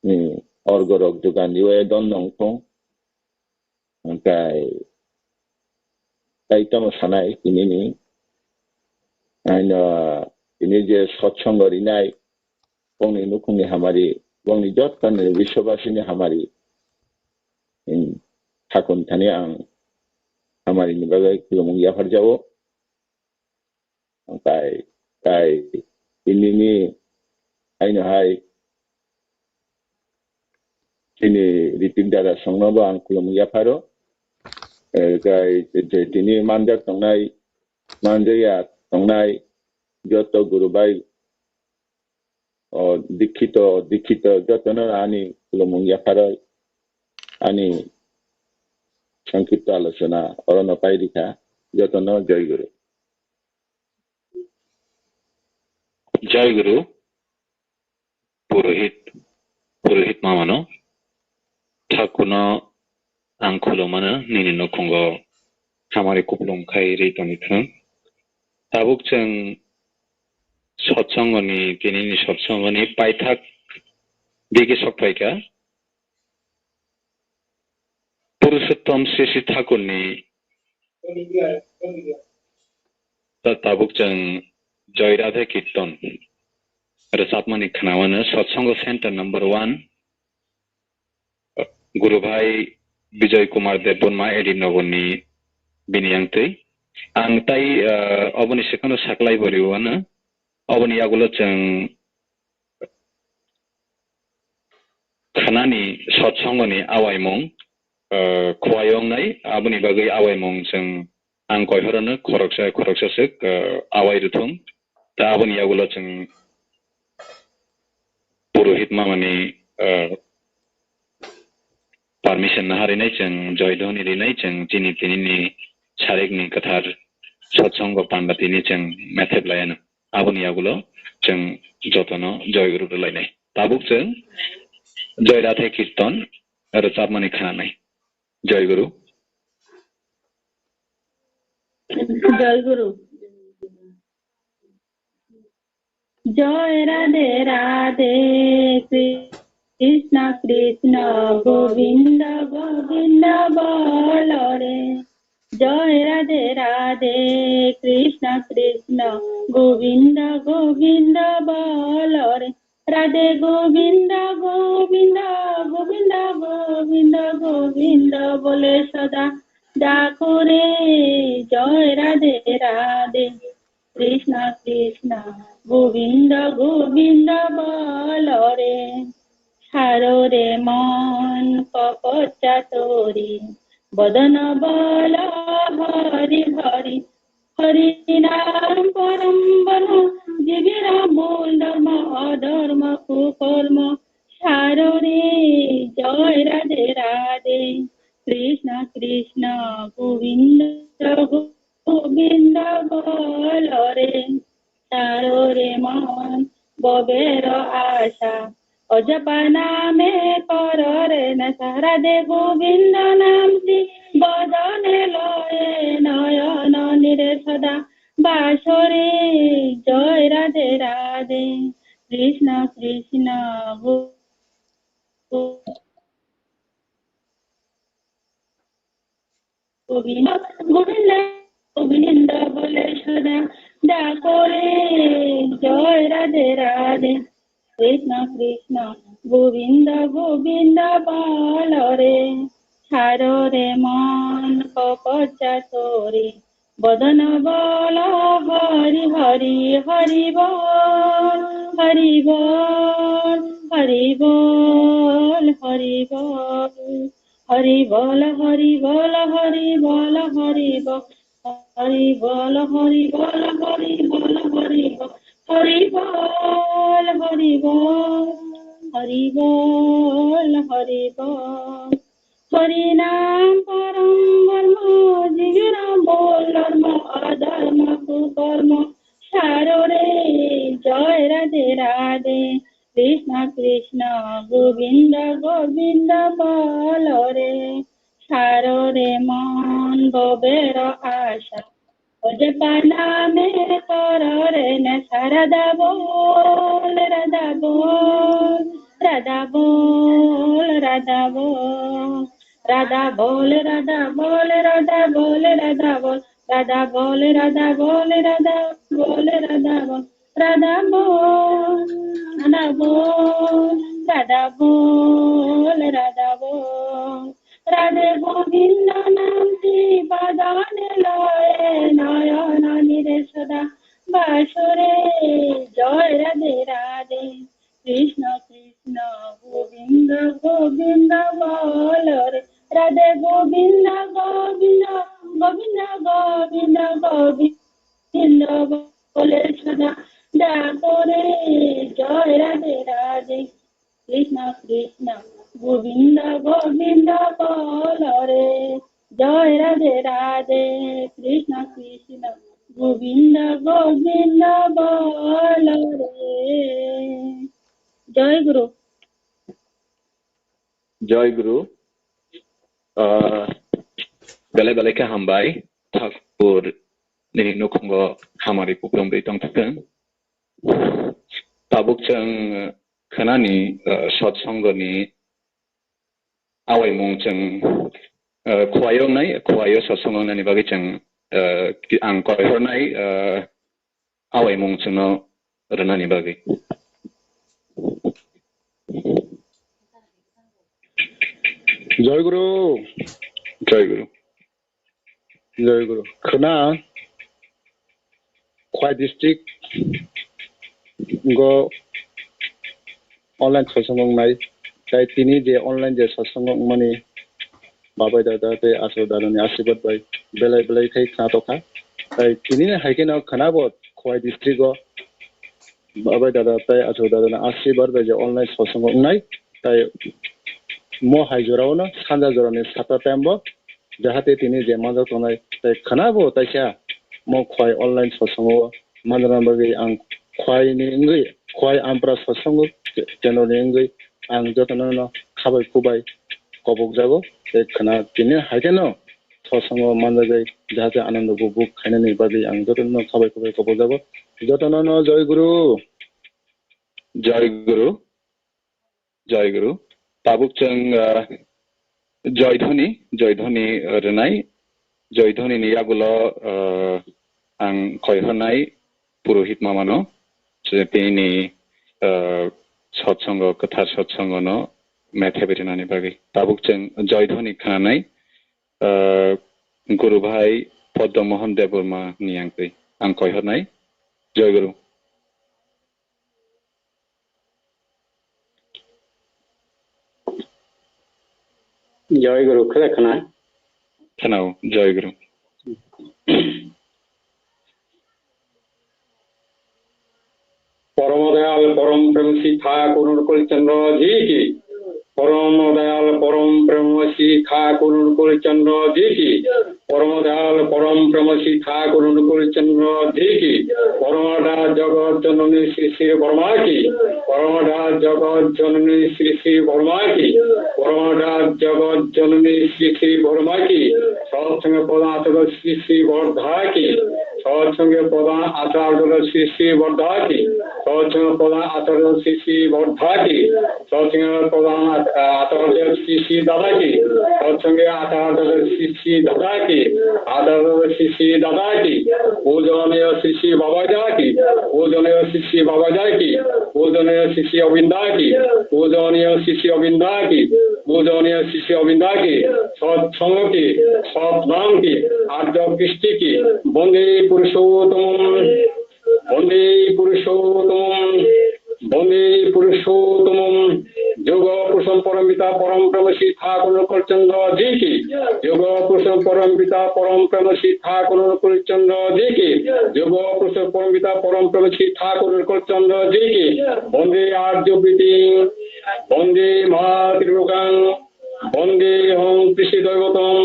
hmm, orgo rok jugan diwe don nong thung. Hingkai tai tamo sanai tini ni, aino tini je sotsongo rinai, bongni nukhungni hamari, bongni jottoni biswabasini hamari, hmm, thakun thani ang hamarini bagwi khulumung yapharjago. Tai, tai, tinini aino hai chini Ritik dada songnobo ang khulumung yapharo. Eh, tai, je tini manjak tongnai, manjaya tongnai, joto guru bai, o dikhito, dikhito, jotono ani khulumung yapharo, ani songkhipto alochona orono pairikha, jotono Jai Guru. Jai Guru, Purohit, Purohit mamano, thakuno ang khulumano nini nukhungo hamari kupulung khai ri tongwi thung. Tabuk chwng sotsongoni, tinini sotsongoni paithak digi sokphaikha. Purushottom Sri Sri Thakurni ta-, tabuk chwng Joy Radhe Kirtan rwchapmani khwnawano, Satsongo Center number one, Guru Bhai Bijoy Kumar Debbarma, A D Nogorni bini yangtwi. Ang tai, ah, oboni sekono saklai bo riwano. Oboni yagulo chwng khnani sotsongoni awaimung, ah, khuai wngnai, aboni bagwi awaimung chwng ang koihorono khoroksa, khoroksa swk, ah, awai rwthung. Ta aboni yagulo chwng purohit mamani, ah, permission naha rinai chwng, joy dhoni rinai chwng, chini tinini sarikni kwthar sotsongo panda tini chwng methep laiano. Aboni yagulo chwng jotono joy guru rwlainai. Tabuk chwng Joy Radhe Kirtan rwchapmani khananai. Joy Guru. Joy Guru. Joy Radhe Radhe Krishna Krishna Govinda Govinda bolo re. Joy Radhe Radhe Krishna Krishna Govinda Govinda bolo re. Radhe Govinda Govinda Govinda Govinda Govinda bole sada dakho re. Joy Radhe Radhe Krishna Krishna Govinda Govinda bolo re. Saro re mon kopocha tori bodona bolo Hari Hari. Hari Nam Param Brahma, Jibi Ram Mul Dharma, Adharma Kukarma. Saro re. Joy Radhe Radhe Krishna Krishna Govinda Govinda bolo re. Saro re mon bobero asha, o japa name koro re nasha. Radhe Govinda nam si bodone loye noyono nire sada basore. Joy Govinda, Govinda, Govinda bole sada dakore, joy Radhe Radhe, Krishna Krishna, Govinda Govinda bole re, chharo re mon ko pacha tori, bodon bol Hari Hari, Hari bol, Hari bol, Hari bol, Hari bol. Hari bol, Hari bol, Hari bol, Hari bol. Hari bol, Hari bol, Hari bol, Hari bol. Hari bol, Hari bol, Hari bol, Hari bol. Hari nam param dharma, jigera bol dharma, adharma kukarma, chharo re, joy Radhe Radhe. Krishna Krishna Govinda Govinda bol re, chharo re mon bobero asha. Oje pana me koro re ne sa Radha bol, Radha bol, Radha bol, Radha bol. Radha bol, Radha bol, Radha bol, Radha bol. Radha bol, Radha bol, Radha bol, Radha bol. Radha bol, Radha bol, Radha bol, Radha bol. Radhe Govinda nam ti padane laye, nayana nire sada basure, joy Radhe Radhe. Krishna Krishna Govinda Govinda bol re, Radhe Govinda Govinda, Govinda Govinda, Govinda. Govinda bole sada dakore, joy Radhe Radhe, Krishna Krishna, Govinda Govinda bol re, joy Radhe Radhe, Krishna Krishna, Govinda Govinda bol re. Joy Guru. Joy Guru. Ah, belai belai khe hambai. Thakur nini nukhungo hamari kupulung ri tongthwng. Tabuk chwng khwnani, ah, satsangoni awaimung chwng, ah, khwlaiyo nai, khwlaiyo satsango nani bagwi chwng, ah, ki-, ang koihornai, ah, awaimung chwngno rwnani bagwi. Joy Guru. Joy Guru. Joy Guru. Khwna Khwai district go online satsang wngnai. Tai tini je online je satsang wngmani babai dada tei aswk dadani asirwad bai belai belai khe khna tokha. Tai tini hai kheno khna bo Khwai district o babai dada tei aswk dadani asirwad bai je online satsang wngnai. Tai mo hai jorao no sanja jorani sata time bo jahate tini je manjak tongnai tai khna bo taisa mo Khwai online satsang o manjana bagwi ang Khwai ni wngwi Khwai Ampra satsang o channel ni wngwi ang jotono no khabai khubai kobok jago tei khna tini hai kheno satsang o manjagwi jahate anando bubuk khainani bagwi ang jotono no khabai khubai kobok jago. Jotono no Joy Guru. Joy Guru. Joy Guru. Tabuk chwng, ah, Joy Dhoni, Joy Dhoni, ah, rwnai. Joy Dhoni ni yagulo, ah, ang koihornai Purohit Mama no. Je tini, ah, satsang o, kwthar satsang o no methai bai rwnani bagwi. Tabuk chwng Joy Dhoni khnanai, ah, Guru Bhai Padma Mohan Debbarma ni yangtwi ang koihornai. Joy Guru. Joy Guru, khwlai khna? Khwnao, Joy Guru. পরম দয়াল পরম প্রেমসী ঠাকুর অনুকূল চন্দ্র জি কি। পরম দয়াল পরম প্রেমসী ঠাকুর অনুকূল চন্দ্র জি কি। পরম দয়াল পরম প্রেমসী ঠাকুর অনুকূল চন্দ্র জি কি। পরমারাধ্যা জগৎ জননী শ্রী শ্রী বর্মা কি। পরমারাধ্যা জগৎ জননী শ্রী শ্রী বর্মা কি। পরমারাধ্যা জগৎ জননী শ্রী শ্রী বর্মা কি। সৎসঙ্গ প্রদান জগৎ শ্রী শ্রী বর্ধা কি। সৎসঙ্গে প্রধান আচার্য শ্রী শ্রী বর্ধা কি, সৎসঙ্গে প্রধান আচার্য শ্রী শ্রী বর্ধা কি, সৎসঙ্গে প্রধান আ-, আচার্য শ্রী শ্রী দাদা কি, সৎসঙ্গে আচার্য শ্রী শ্রী দাদা কি, আচার্য শ্রী শ্রী দাদা কি, পূজনীয় শ্রী শ্রী বাবা জা কি, পূজনীয় শ্রী শ্রী বাবা জা কি, পূজনীয় শ্রী শ্রী অবিন্দা কি, পূজনীয় শ্রী শ্রী অবিন্দা কি, পূজনীয় শ্রী শ্রী অবিন্দা কি, সৎসঙ্গ কি, সৎনাম কি, আর্য কৃষ্টি কি, বন্দে পুরুষোত্তম, বন্দে পুরুষোত্তম, বন্দে পুরুষোত্তম। যোগ পুরুষম পরম পিতা পরম প্রেম শ্রী ঠাকুর নকুল চন্দ্র জি কি। যোগ পুরুষম পরম পিতা পরম প্রেম শ্রী ঠাকুর নকুল চন্দ্র জি কি। যোগ পুরুষম পরম পিতা পরম প্রেম শ্রী ঠাকুর নকুল চন্দ্র জি কি। বন্দে আর্য প্রীতি, বন্দে মা ত্রিলোকাং, বন্দে হং কৃষি দৈবতম,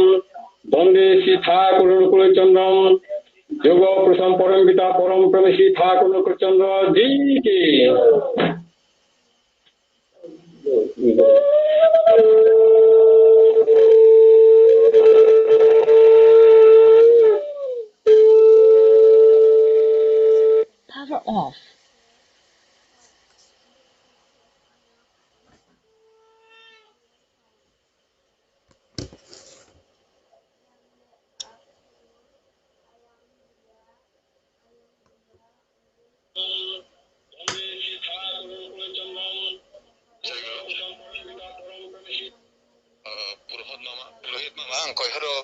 বন্দে শ্রী ঠাকুর নকুল চন্দ্রম। যোগ পুরুষম পরম পিতা পরম প্রেম শ্রী ঠাকুর নকুল চন্দ্র জি কি। Power off. Purohit mama, purohit mama, ang koihoro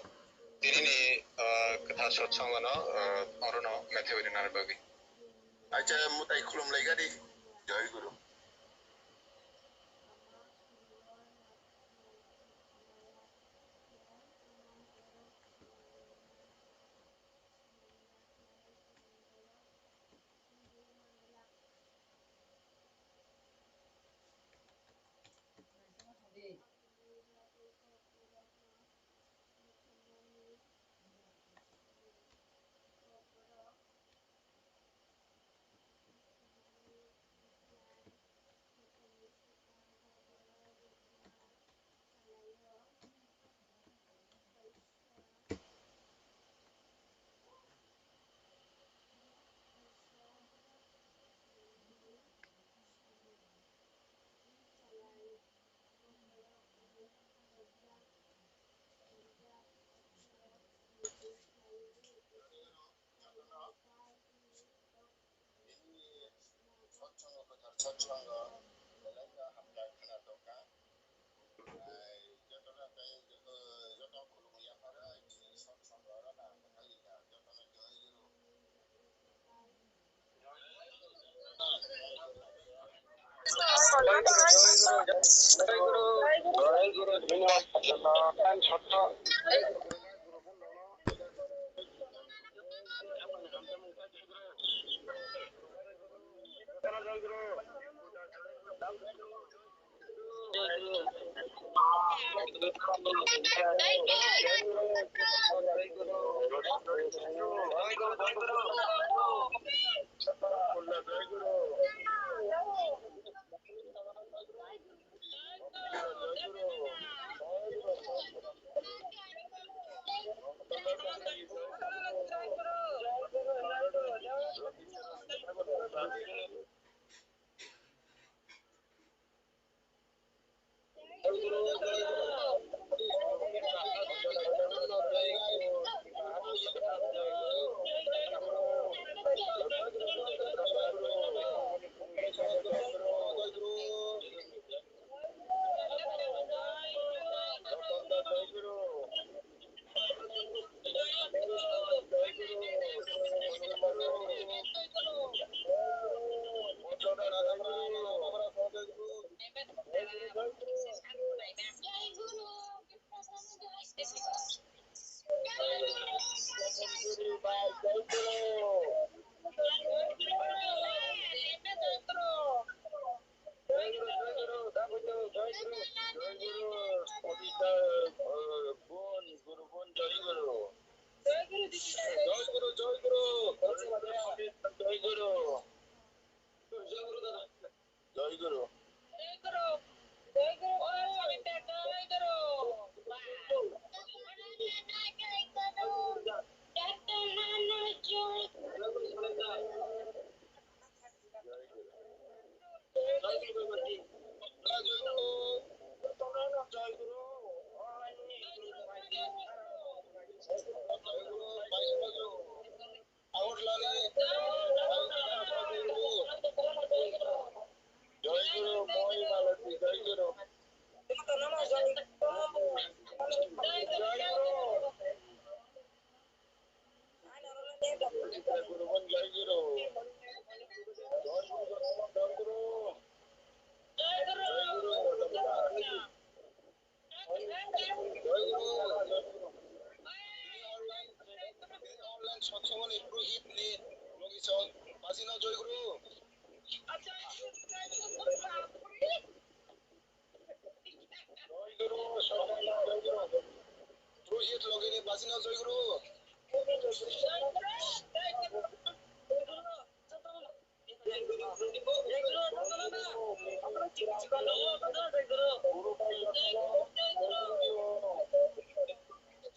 tinini, ah, kwthar sotsongmano, ah, orono methai bai rinani bagwi. Acha, mwtai khulum lai gadi. Jai Guru. Abhijit Logini Basino Joy Guru.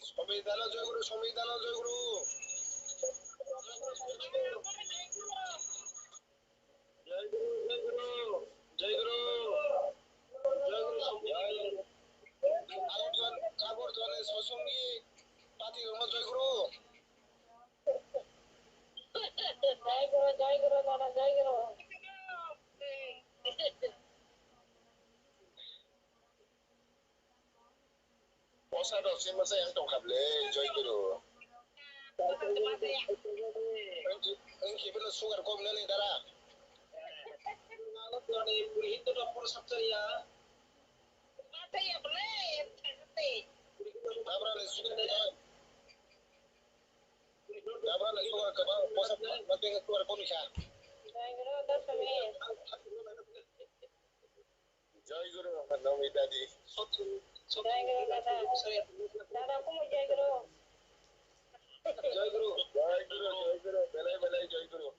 Sombhidhano Joy Guru, Sombhidhano Joy Guru. Joy Guru, Joy Guru, Joy Guru, Joy Guru, Sombhidhano. Agartala, Agartala Sosongi Pati Roma Joy Guru. Jai Guru, Jai Guru, Nana, Jai Guru. Posa rok se masa yang tong kable, Jai Guru. Engki bela sugar kom nani dara. Puri hito to pura sapsariya. Dabra le sugar dara. Dabra le sugar kwbang posa, mate sugar komi kha. Joy Guru, Nami Dadi. Joy Guru, Dada. Dada, kumu Joy Guru. Joy Guru. Joy Guru, Joy Guru. Belai, belai, Joy Guru.